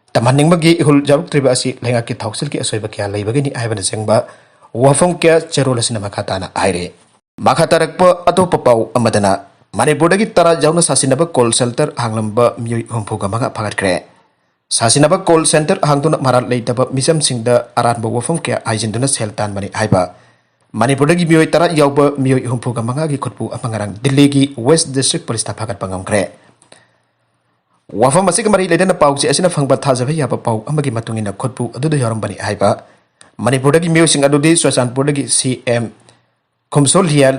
ꯇꯝꯍꯟꯅꯤꯡꯕꯒꯤ ꯏꯍꯨꯜ ꯌꯥꯎꯔꯛꯇ꯭ꯔꯤꯕ ꯑꯁꯤ ꯂꯩꯉꯥꯛꯀꯤ ꯊꯧꯁꯤꯜꯒꯤ ꯑꯁꯣꯏꯕ ꯀꯌꯥ ꯂꯩꯕꯒꯤꯅꯤ ꯍꯥꯏꯕꯅꯆꯤꯡꯕ ꯋꯥꯐꯝ ꯀꯌꯥ ꯆꯦꯔꯣꯜ ꯑꯁꯤꯅ ꯃꯈꯥ ꯇꯥꯅ ꯍꯥꯏꯔꯤ꯫ ꯃꯈꯥ ꯇꯥꯔꯛꯄ ꯑꯇꯣꯞꯄ ꯄꯥꯎ ꯑꯃꯗꯅ, ꯃꯅꯤꯄꯨꯔꯗꯒꯤ ꯇꯔꯥ ꯌꯥꯎꯅ ꯁꯥꯁꯤꯟꯅꯕ call center ꯍꯥꯡꯂꯝꯕ ꯃꯤꯑꯣꯏ ꯍꯨꯝꯐꯨꯒ ꯃꯉꯥ ꯐꯥꯒꯠꯈ꯭ꯔꯦ꯫ ꯁꯥꯁꯤꯟꯅꯕ call center ꯍꯥꯡꯗꯨꯅ ꯃꯔꯥꯜ ꯂꯩꯇꯕ ꯃꯤꯆꯝꯁꯤꯡꯗ ꯑꯔꯥꯟꯕ ꯋꯥꯐꯝ ꯀꯌꯥ ꯍꯥꯏꯖꯤꯟꯗꯨꯅ ꯁꯦꯜ ꯇꯥꯟꯕꯅꯤ ꯍꯥꯏꯕ ꯃꯅꯤꯄꯨꯔꯗꯒꯤ ꯃꯤꯑꯣꯏ ꯇꯔꯥ ꯌꯥꯎꯕ ꯃꯤꯑꯣꯏ ꯍꯨꯝꯐꯨꯒ ꯃꯉꯥꯒꯤ ꯈꯨꯠꯄꯨ ꯑꯃ ꯉꯔꯥꯡ ꯗꯤꯜꯂꯤꯒꯤ West District Policeꯅ ꯐꯥꯒꯠꯄ ꯉꯝꯈ꯭ꯔꯦ꯫ ꯋꯥꯐꯝ ꯑꯁꯤꯒ ꯃꯔꯤ ꯂꯩꯅꯅ ꯄꯥꯎ ꯆꯦ ꯑꯁꯤꯅ ꯐꯪꯕ ꯊꯥꯖꯕ ꯌꯥꯕ ꯄꯥꯎ ꯑꯃꯒꯤ ꯃꯇꯨꯡ ꯏꯟꯅ ꯈꯨꯠꯄꯨ ꯑꯗꯨꯗ ꯌꯥꯎꯔꯝꯕꯅꯤ ꯍꯥꯏꯕ ꯃꯅꯤꯄꯨꯔꯗꯒꯤ ꯃꯤꯑꯣꯏꯁꯤꯡ ꯑꯗꯨꯗꯤ ꯆꯨꯔꯆꯥꯟꯄꯨꯔꯗꯒꯤ ꯁꯤ ꯑꯦꯝ ꯈꯨꯝꯁꯣꯜ ꯍꯤꯌꯥꯜ,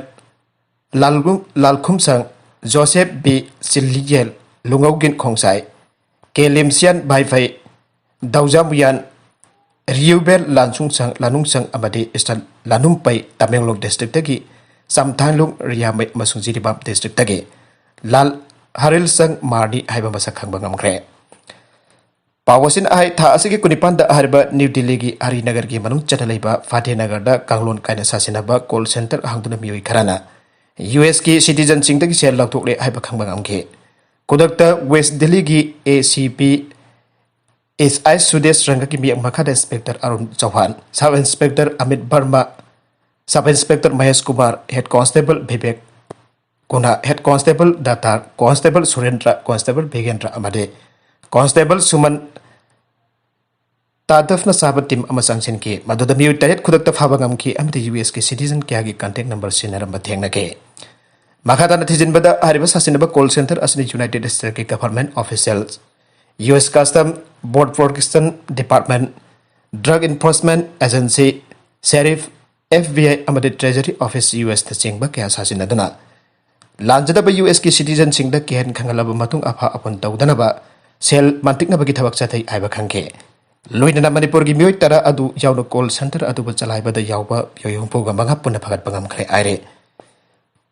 ꯂꯥꯜꯒꯨꯝ-, ꯂꯥꯜꯈꯨꯝꯁꯪ, ꯖꯣꯁꯦꯐ ꯕꯤ ꯆꯤꯜꯂꯤꯌꯦꯜ, ꯂꯨꯉꯧꯒꯤꯟ ꯈꯣꯡꯁꯥꯏ, ꯀꯦ ꯂꯤꯝꯁꯤꯌꯥꯟ ꯚꯥꯏꯐꯩ, ꯗꯧꯖꯥꯃꯨꯌꯥꯟ, ꯔꯤꯌꯨꯕꯦꯜ ꯂꯥꯟꯁꯨꯡꯁꯪ, ꯂꯥꯅꯨꯡꯁꯪ ꯑꯃꯗꯤ ꯏꯁꯇꯔ ꯂꯥꯅꯨꯝꯄꯩ, ꯇꯃꯦꯡꯂꯣꯡ districtꯇꯒꯤ ꯆꯝꯊꯥꯡꯂꯨꯡ ꯔꯤꯌꯥꯃꯩ ꯑꯃꯁꯨꯡ ꯖꯤꯔꯤꯕꯥꯝ districtꯇꯒꯤ ꯂꯥꯜ ꯍꯔꯤꯜꯁꯪ ꯃꯥꯔꯗꯤ ꯍꯥꯏꯕ ꯃꯁꯛ ꯈꯪꯕ ꯉꯝꯈ꯭ꯔꯦ꯫ ꯄꯥꯎ ꯑꯁꯤꯅ ꯍꯥꯏ, ꯊꯥ ꯑꯁꯤꯒꯤ ꯀꯨꯟꯅꯤꯄꯥꯟꯗ ꯍꯥꯏꯔꯤꯕ ꯅ꯭ꯌꯨ ꯗꯤꯜꯂꯤꯒꯤ ꯍꯔꯤꯅꯒꯔꯒꯤ ꯃꯅꯨꯡ ꯆꯟꯅ ꯂꯩꯕ ꯐꯇꯦꯍꯅꯒꯔꯗ ꯀꯥꯡꯂꯣꯟ ꯀꯥꯏꯅ ꯁꯥꯁꯤꯟꯅꯕ call center ꯍꯥꯡꯗꯨꯅ ꯃꯤꯑꯣꯏ ꯈꯔꯅ ꯌꯨ ꯑꯦꯁꯀꯤ citizenꯁꯤꯡꯗꯒꯤ ꯁꯦꯜ ꯂꯧꯊꯣꯛꯂꯦ ꯍꯥꯏꯕ ꯈꯪꯕ ꯉꯝꯈꯤ꯫ ꯈꯨꯗꯛꯇ ꯋꯦꯁ ꯗꯤꯜꯂꯤꯒꯤ ꯑꯦ ꯁꯤ ꯄꯤ ꯑꯦꯁ ꯑꯥꯏ ꯁꯨꯗꯦꯁ ꯔꯪꯒꯒꯤ ꯃꯤꯌꯦꯡ ꯃꯈꯥꯗ Inspector Arun ꯆꯧꯍꯥꯟ, Sub Inspector Amit ꯕꯔꯃꯥ, Sub Inspector Mahesh Kumar, Head Constable Bibek ꯀꯨꯅꯥ, Head Constable ꯗꯥꯇꯥꯔ, Constable ꯁꯨꯔꯦꯟꯗ꯭ꯔ, Constable ꯕꯤꯒꯦꯟꯗ꯭ꯔ ꯑꯃꯗꯤ Constable ꯁꯨꯃꯟ ꯇꯥꯗꯐꯅ ꯆꯥꯕ team ꯑꯃ ꯆꯪꯁꯤꯟꯈꯤ꯫ ꯃꯗꯨꯗ ꯃꯤꯑꯣꯏ ꯇꯔꯦꯠ ꯈꯨꯗꯛꯇ ꯐꯥꯕ ꯉꯝꯈꯤ ꯑꯃꯗꯤ ꯌꯨ ꯑꯦꯁꯀꯤ citizen ꯀꯌꯥꯒꯤ contact number ꯁꯤꯟꯅꯔꯝꯕ ꯊꯦꯡꯅꯈꯤ꯫ ꯃꯈꯥ ꯇꯥꯅ ꯊꯤꯖꯤꯟꯕꯗ ꯍꯥꯏꯔꯤꯕ ꯁꯥꯁꯤꯟꯅꯕ call center ꯑꯁꯤꯅ United States ꯀꯤ government official, U S Custom, Border Protection Department, Drug Enforcement Agency, Sheriff, F B I ꯑꯃꯗꯤ Treasury Office, ꯌꯨ ꯑꯦꯁꯅꯆꯤꯡꯕ ꯀꯌꯥ ꯁꯥꯁꯤꯟꯅꯗꯨꯅ ꯂꯥꯟꯖꯗꯕ ꯌꯨ ꯑꯦꯁꯀꯤ citizenꯁꯤꯡꯗ ꯀꯤꯍꯟ ꯈꯪꯍꯜꯂꯕ ꯃꯇꯨꯡ ꯑꯐ ꯑꯄꯨꯟ ꯇꯧꯗꯅꯕ ꯁꯦꯜ ꯃꯟꯇꯤꯛꯅꯕꯒꯤ ꯊꯕꯛ ꯆꯠꯊꯩ ꯍꯥꯏꯕ ꯈꯪꯈꯤ꯫ ꯂꯣꯏꯅꯅ ꯃꯅꯤꯄꯨꯔꯒꯤ ꯃꯤꯑꯣꯏ ꯇꯔꯥ ꯑꯗꯨ ꯌꯥꯎꯅ call center ꯑꯗꯨꯕꯨ ꯆꯂꯥꯏꯕꯗ ꯌꯥꯎꯕ ꯃꯤꯑꯣꯏ ꯍꯨꯝꯐꯨꯒ ꯃꯉꯥ ꯄꯨꯟꯅ ꯐꯒꯠꯄ ꯉꯝꯈ꯭ꯔꯦ ꯍꯥꯏꯔꯦ꯫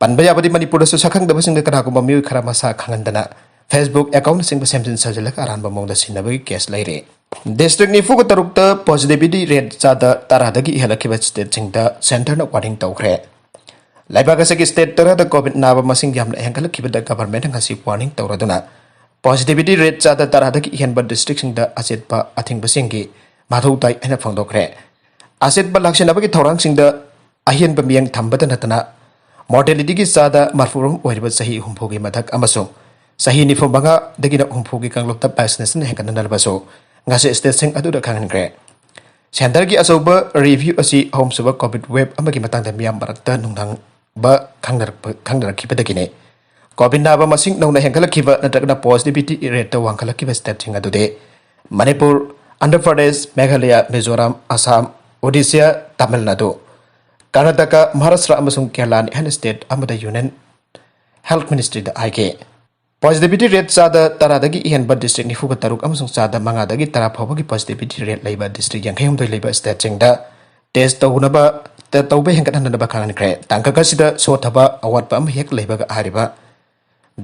ꯄꯟꯕ ꯌꯥꯕꯗꯤ ꯃꯅꯤꯄꯨꯔꯗꯁꯨ ꯁꯛꯈꯪꯗꯕꯁꯤꯡꯗ ꯀꯅꯥꯒꯨꯝꯕ ꯃꯤꯑꯣꯏ ꯈꯔ ꯃꯁꯥ ꯈꯪꯍꯟꯗꯅ Facebook accountꯅꯆꯤꯡꯕ ꯁꯦꯝꯖꯤꯟ ꯁꯥꯖꯤꯜꯂꯒ ꯑꯔꯥꯟꯕ ꯃꯑꯣꯡꯗ ꯁꯤꯖꯤꯟꯅꯕꯒꯤ case ꯂꯩꯔꯦ꯫ District ꯅꯤꯐꯨꯒ ꯇꯔꯨꯛꯇ positivity rate ꯆꯥꯗ ꯇꯔꯥꯗꯒꯤ ꯍꯦꯜꯂꯛꯈꯤꯕ stateꯁꯤꯡꯗ centreꯅ warning ꯇꯧꯈ꯭ꯔꯦ꯫ ꯂꯩꯕꯥꯛ ꯑꯁꯤꯒꯤ state ꯇꯔꯥꯗ COVID ꯅꯥꯕ ꯃꯁꯤꯡ ꯌꯥꯝꯅ ꯍꯦꯟꯒꯠꯂꯛꯈꯤꯕꯗ governmentꯅ ꯉꯁꯤ warning ꯇꯧꯔꯗꯨꯅ positivity rate ꯆꯥꯗ ꯇꯔꯥꯗꯒꯤ ꯍꯦꯟꯕ districtꯁꯤꯡꯗ ꯑꯆꯦꯠꯄ ꯑꯊꯤꯡꯕꯁꯤꯡꯒꯤ ꯃꯊꯧ ꯇꯥꯏ ꯍꯥꯏꯅ ꯐꯣꯡꯗꯣꯛꯈ꯭ꯔꯦ꯫ ꯑꯆꯦꯠꯄ ꯂꯥꯛꯁꯤꯟꯅꯕꯒꯤ ꯊꯧꯔꯥꯡꯁꯤꯡꯗ ꯑꯍꯦꯟꯕ ꯃꯤꯠꯌꯦꯡ ꯊꯝꯕꯇ ꯅꯠꯇꯅ ꯃꯣꯔꯇꯦꯂꯤꯇꯤꯒꯤ ꯆꯥꯗ ꯃꯔꯐꯨꯔꯣꯝ ꯑꯣꯏꯔꯤꯕ ꯆꯍꯤ ꯍꯨꯝꯐꯨꯒꯤ ꯃꯊꯛ ꯑꯃꯁꯨꯡ ꯆꯍꯤ ꯅꯤꯐꯨ ꯃꯉꯥꯗꯒꯤꯅ ꯍꯨꯝꯐꯨꯒꯤ ꯀꯥꯡꯂꯨꯞꯇ ꯚꯦꯛꯁꯤꯅꯦꯁꯟ ꯍꯦꯟꯒꯠꯍꯟꯅꯕꯁꯨ ꯉꯁꯤ ꯁ꯭ꯇꯦꯠꯁꯤꯡ ꯑꯗꯨꯗ ꯈꯪꯍꯟꯈ꯭ꯔꯦ꯫ ꯁꯦꯟꯇꯔꯒꯤ ꯑꯆꯧꯕ ꯔꯤꯚ꯭ꯌꯨ ꯑꯁꯤ ꯑꯍꯨꯝꯁꯨꯕ ꯀꯣꯚꯤꯗ ꯋꯦꯕ ꯑꯃꯒꯤ ꯃꯇꯥꯡꯗ ꯃꯤꯌꯥꯝ ꯃꯔꯛꯇ ꯅꯨꯡꯅꯥꯡꯕ ꯈꯪꯅꯔꯛꯄ-, ꯈꯪꯅꯔꯛꯈꯤꯕꯗꯒꯤꯅꯤ꯫ ꯀꯣꯚꯤꯗ ꯅꯥꯕ ꯃꯁꯤꯡ ꯅꯧꯅ ꯍꯦꯟꯒꯠꯂꯛꯈꯤꯕ ꯅꯠꯇ꯭ꯔꯒꯅ ꯄꯣꯖꯤꯇꯤꯚꯤꯇꯤ ꯔꯦꯠꯇ ꯋꯥꯡꯈꯠꯂꯛꯈꯤꯕ ꯁ꯭ꯇꯦꯠꯁꯤꯡ ꯑꯗꯨꯗꯤ ꯃꯅꯤꯄꯨꯔ, ꯑꯟꯙ꯭ꯔ ꯄ꯭ꯔꯗꯦꯁ, ꯃꯦꯘꯥꯂꯌꯥ, ꯃꯤꯖꯣꯔꯥꯝ, ꯑꯁꯥꯝ, ꯑꯣꯗꯤꯁꯥ, ꯇꯥꯃꯤꯜ ꯅꯥꯗꯨ, ꯀꯔꯅꯥꯇꯀꯥ, ꯃꯍꯥꯔꯥꯁꯇ꯭ꯔ ꯑꯃꯁꯨꯡ ꯀꯦꯔꯂꯥꯅꯤ ꯍꯥꯏꯅ ꯁ꯭ꯇꯦꯠ ꯑꯃꯗ ꯌꯨꯅꯤꯌꯟ ꯍꯦꯜꯊ ꯃꯤꯅꯤꯁꯇ꯭ꯔꯤꯗ ꯍꯥꯏꯈꯤ꯫ ꯄꯣꯖꯤꯇꯤꯚꯤꯇꯤ ꯔꯦꯠ ꯆꯥꯗ ꯇꯔꯥꯗꯒꯤ ꯏꯍꯦꯟꯕ ꯗꯤꯁꯇ꯭ꯔꯤꯛ ꯅꯤꯐꯨꯒ ꯇꯔꯨꯛ ꯑꯃꯁꯨꯡ ꯆꯥꯗ ꯃꯉꯥꯗꯒꯤ ꯇꯔꯥ ꯐꯥꯎꯕꯒꯤ ꯄꯣꯖꯤꯇꯤꯚꯤꯇꯤ ꯔꯦꯠ ꯂꯩꯕ ꯗꯤꯁꯇ꯭ꯔꯤꯛ ꯌꯥꯡꯈꯩ ꯍꯨꯝꯗꯣꯏ ꯂꯩꯕ ꯁ꯭ꯇꯦꯠꯁꯤꯡꯗ ꯇꯦꯁ ꯇꯧꯅꯕ, ꯇ-, ꯇꯧꯕ ꯍꯦꯟꯒꯠꯍꯟꯅꯕ ꯈꯪꯍꯟꯈ꯭ꯔꯦ꯫ ꯇꯥꯡꯀꯛ ꯑꯁꯤꯗ ꯁꯣꯠꯊꯕ ꯑꯋꯥꯠꯄ ꯑꯃ ꯍꯦꯛ ꯂꯩꯕꯒ ꯍꯥꯏꯔꯤꯕ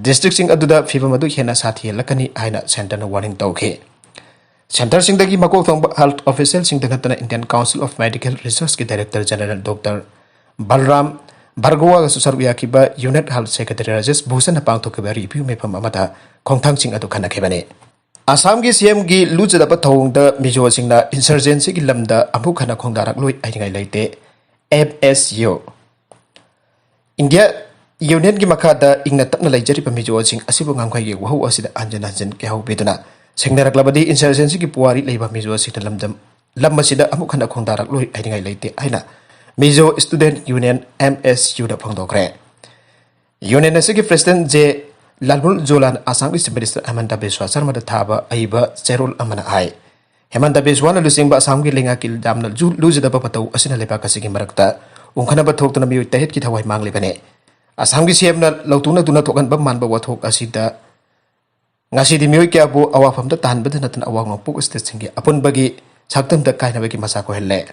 ꯗꯤꯁꯇ꯭ꯔꯤꯛꯁꯤꯡ ꯑꯗꯨꯗ ꯐꯤꯚꯝ ꯑꯗꯨ ꯍꯦꯟꯅ ꯁꯥꯊꯤꯍꯜꯂꯛꯀꯅꯤ ꯍꯥꯏꯅ ꯁꯦꯟꯇꯔꯅ ꯋꯥꯔꯅꯤꯡ ꯇꯧꯈꯤ꯫ ꯁꯦꯟꯇꯔꯁꯤꯡꯗꯒꯤ ꯃꯀꯣꯛ ꯊꯣꯡꯕ ꯍꯦꯜꯊ ꯑꯣꯐꯤꯁꯤꯌꯦꯜꯁꯤꯡꯗ ꯅꯠꯇꯅ ꯏꯟꯗꯤꯌꯟ ꯀꯥꯎꯟꯁꯤꯜ ꯑꯣꯐ ꯃꯦꯗꯤꯀꯦꯜ ꯔꯤꯁꯔꯆꯀꯤ ꯗꯥꯏꯔꯦꯛꯇꯔ ꯖꯦꯅꯔꯦꯜ ꯗꯣꯛꯇꯔ ꯕꯜꯔꯥꯝ ꯚꯥꯔꯒꯋꯥꯒꯁꯨ ꯁꯔꯨꯛ ꯌꯥꯈꯤꯕ ꯌꯨꯅꯤꯠ ꯍꯦꯜꯊ ꯁꯦꯀ꯭ꯔꯦꯇꯔꯤ ꯔꯥꯖꯦꯁ ꯚꯨꯁꯟꯅ ꯄꯥꯡꯊꯣꯛꯈꯤꯕ ꯔꯤꯚ꯭ꯌꯨ ꯃꯤꯐꯝ ꯑꯃꯗ ꯈꯣꯡꯊꯥꯡꯁꯤꯡ ꯑꯗꯨ ꯈꯟꯅꯈꯤꯕꯅꯤ꯫ ꯑꯁꯥꯝꯒꯤ ꯁꯤ ꯑꯦꯝꯒꯤ ꯂꯨꯆꯗꯕ ꯊꯧꯑꯣꯡꯗ ꯃꯤꯖꯣꯁꯤꯡꯅ ꯏꯟꯁꯔꯖꯦꯟꯁꯤꯒꯤ ꯂꯝꯗ ꯑꯃꯨꯛ ꯍꯟꯅ ꯈꯣꯡꯗꯥꯔꯛꯂꯣꯏ ꯍꯥꯏꯅꯤꯡꯉꯥꯏ ꯂꯩꯇꯦ, ꯑꯦꯝ ꯑꯦꯁ ꯌꯨ꯫ ꯏꯟꯗꯤꯌꯥ ꯌꯨꯅꯤꯌꯟꯒꯤ ꯃꯈꯥꯗ ꯏꯪꯅ ꯇꯞꯅ ꯂꯩꯖꯔꯤꯕ ꯃꯤꯖꯣꯁꯤꯡ ꯑꯁꯤꯕꯨ ꯉꯝꯈꯩꯒꯤ ꯋꯥꯍꯧ ꯑꯁꯤꯗ ꯍꯟꯖꯤꯟ ꯍꯟꯖꯤꯟ ꯀꯤꯍꯧ ꯄꯤꯗꯨꯅ ꯁꯤꯡꯅꯔꯛꯂꯕꯗꯤ ꯏꯟꯁꯔꯖꯦꯟꯁꯤꯒꯤ ꯄꯨꯋꯥꯔꯤ ꯂꯩꯕ ꯃꯤꯖꯣꯁꯤꯡꯅ ꯂꯝꯗꯝ, ꯂꯝ ꯑꯁꯤꯗ ꯑꯃꯨꯛ ꯍꯟꯅ ꯈꯣꯡꯗꯥꯔꯛꯂꯣꯏ ꯍꯥꯏꯅꯤꯡꯉꯥꯏ ꯂꯩꯇꯦ ꯍꯥꯏꯅ ꯃꯤꯖꯣ ꯁ꯭ꯇꯨꯗꯦꯟꯠ ꯌꯨꯅꯤꯌꯟ, ꯑꯦꯝ ꯑꯦꯁ ꯌꯨꯗ ꯐꯣꯡꯗꯣꯛꯈ꯭ꯔꯦ꯫ ꯌꯨꯅꯤꯌꯟ ꯑꯁꯤꯒꯤ ꯄ꯭ꯔꯦꯁꯤꯗꯦꯟꯠ ꯖꯦ ꯂꯥꯜꯃꯨꯜ ꯖꯣꯂꯥꯟ ꯑꯁꯥꯝꯒꯤ ꯆꯤꯐ ꯃꯤꯅꯤꯁꯇꯔ ꯍꯦꯃꯟꯇ ꯕꯤꯁ꯭ꯋꯥ ꯁꯔꯃꯗ ꯊꯥꯕ ꯑꯏꯕ ꯆꯦꯔꯣꯜ ꯑꯃꯅ ꯍꯥꯏ, ꯍꯦꯃꯟꯇ ꯕꯤꯁ꯭ꯋꯥꯅ ꯂꯨꯆꯤꯡꯕ ꯑꯁꯥꯝꯒꯤ ꯂꯩꯉꯥꯛꯀꯤ ꯌꯥꯝꯅ ꯖꯨ-, ꯂꯨꯖꯗꯕ ꯃꯇꯧ ꯑꯁꯤꯅ ꯂꯩꯕꯥꯛ ꯑꯁꯤꯒꯤ ꯃꯔꯛꯇ ꯎꯪꯈꯠꯅꯕ ꯊꯣꯛꯇꯨꯅ ꯃꯤꯑꯣꯏ ꯇꯔꯦꯠꯀꯤ ꯊꯋꯥꯏ ꯃꯥꯡꯂꯤꯕꯅꯤ꯫ ꯑꯁꯥꯝꯒꯤ ꯁꯤ ꯑꯦꯝꯅ ꯂꯧꯇꯨꯅꯗꯨꯅ ꯊꯣꯛꯍꯟꯕ ꯃꯥꯟꯕ ꯋꯥꯊꯣꯛ ꯑꯁꯤꯗ ꯉꯁꯤꯗꯤ ꯃꯤꯑꯣꯏ ꯀꯌꯥꯕꯨ ꯑꯋꯥꯐꯝꯗ ꯇꯥꯍꯟꯕꯗ ꯅꯠꯇꯅ ꯑꯋꯥꯡ ꯅꯣꯡꯄꯣꯛ ꯁ꯭ꯇꯦꯠꯁꯤꯡꯒꯤ ꯑꯄꯨꯟꯕꯒꯤ ꯁꯛꯇꯝꯗ ꯀꯥꯏꯅꯕꯒꯤ ꯃꯆꯥꯛ ꯑꯣꯏꯍꯜꯂꯦ꯫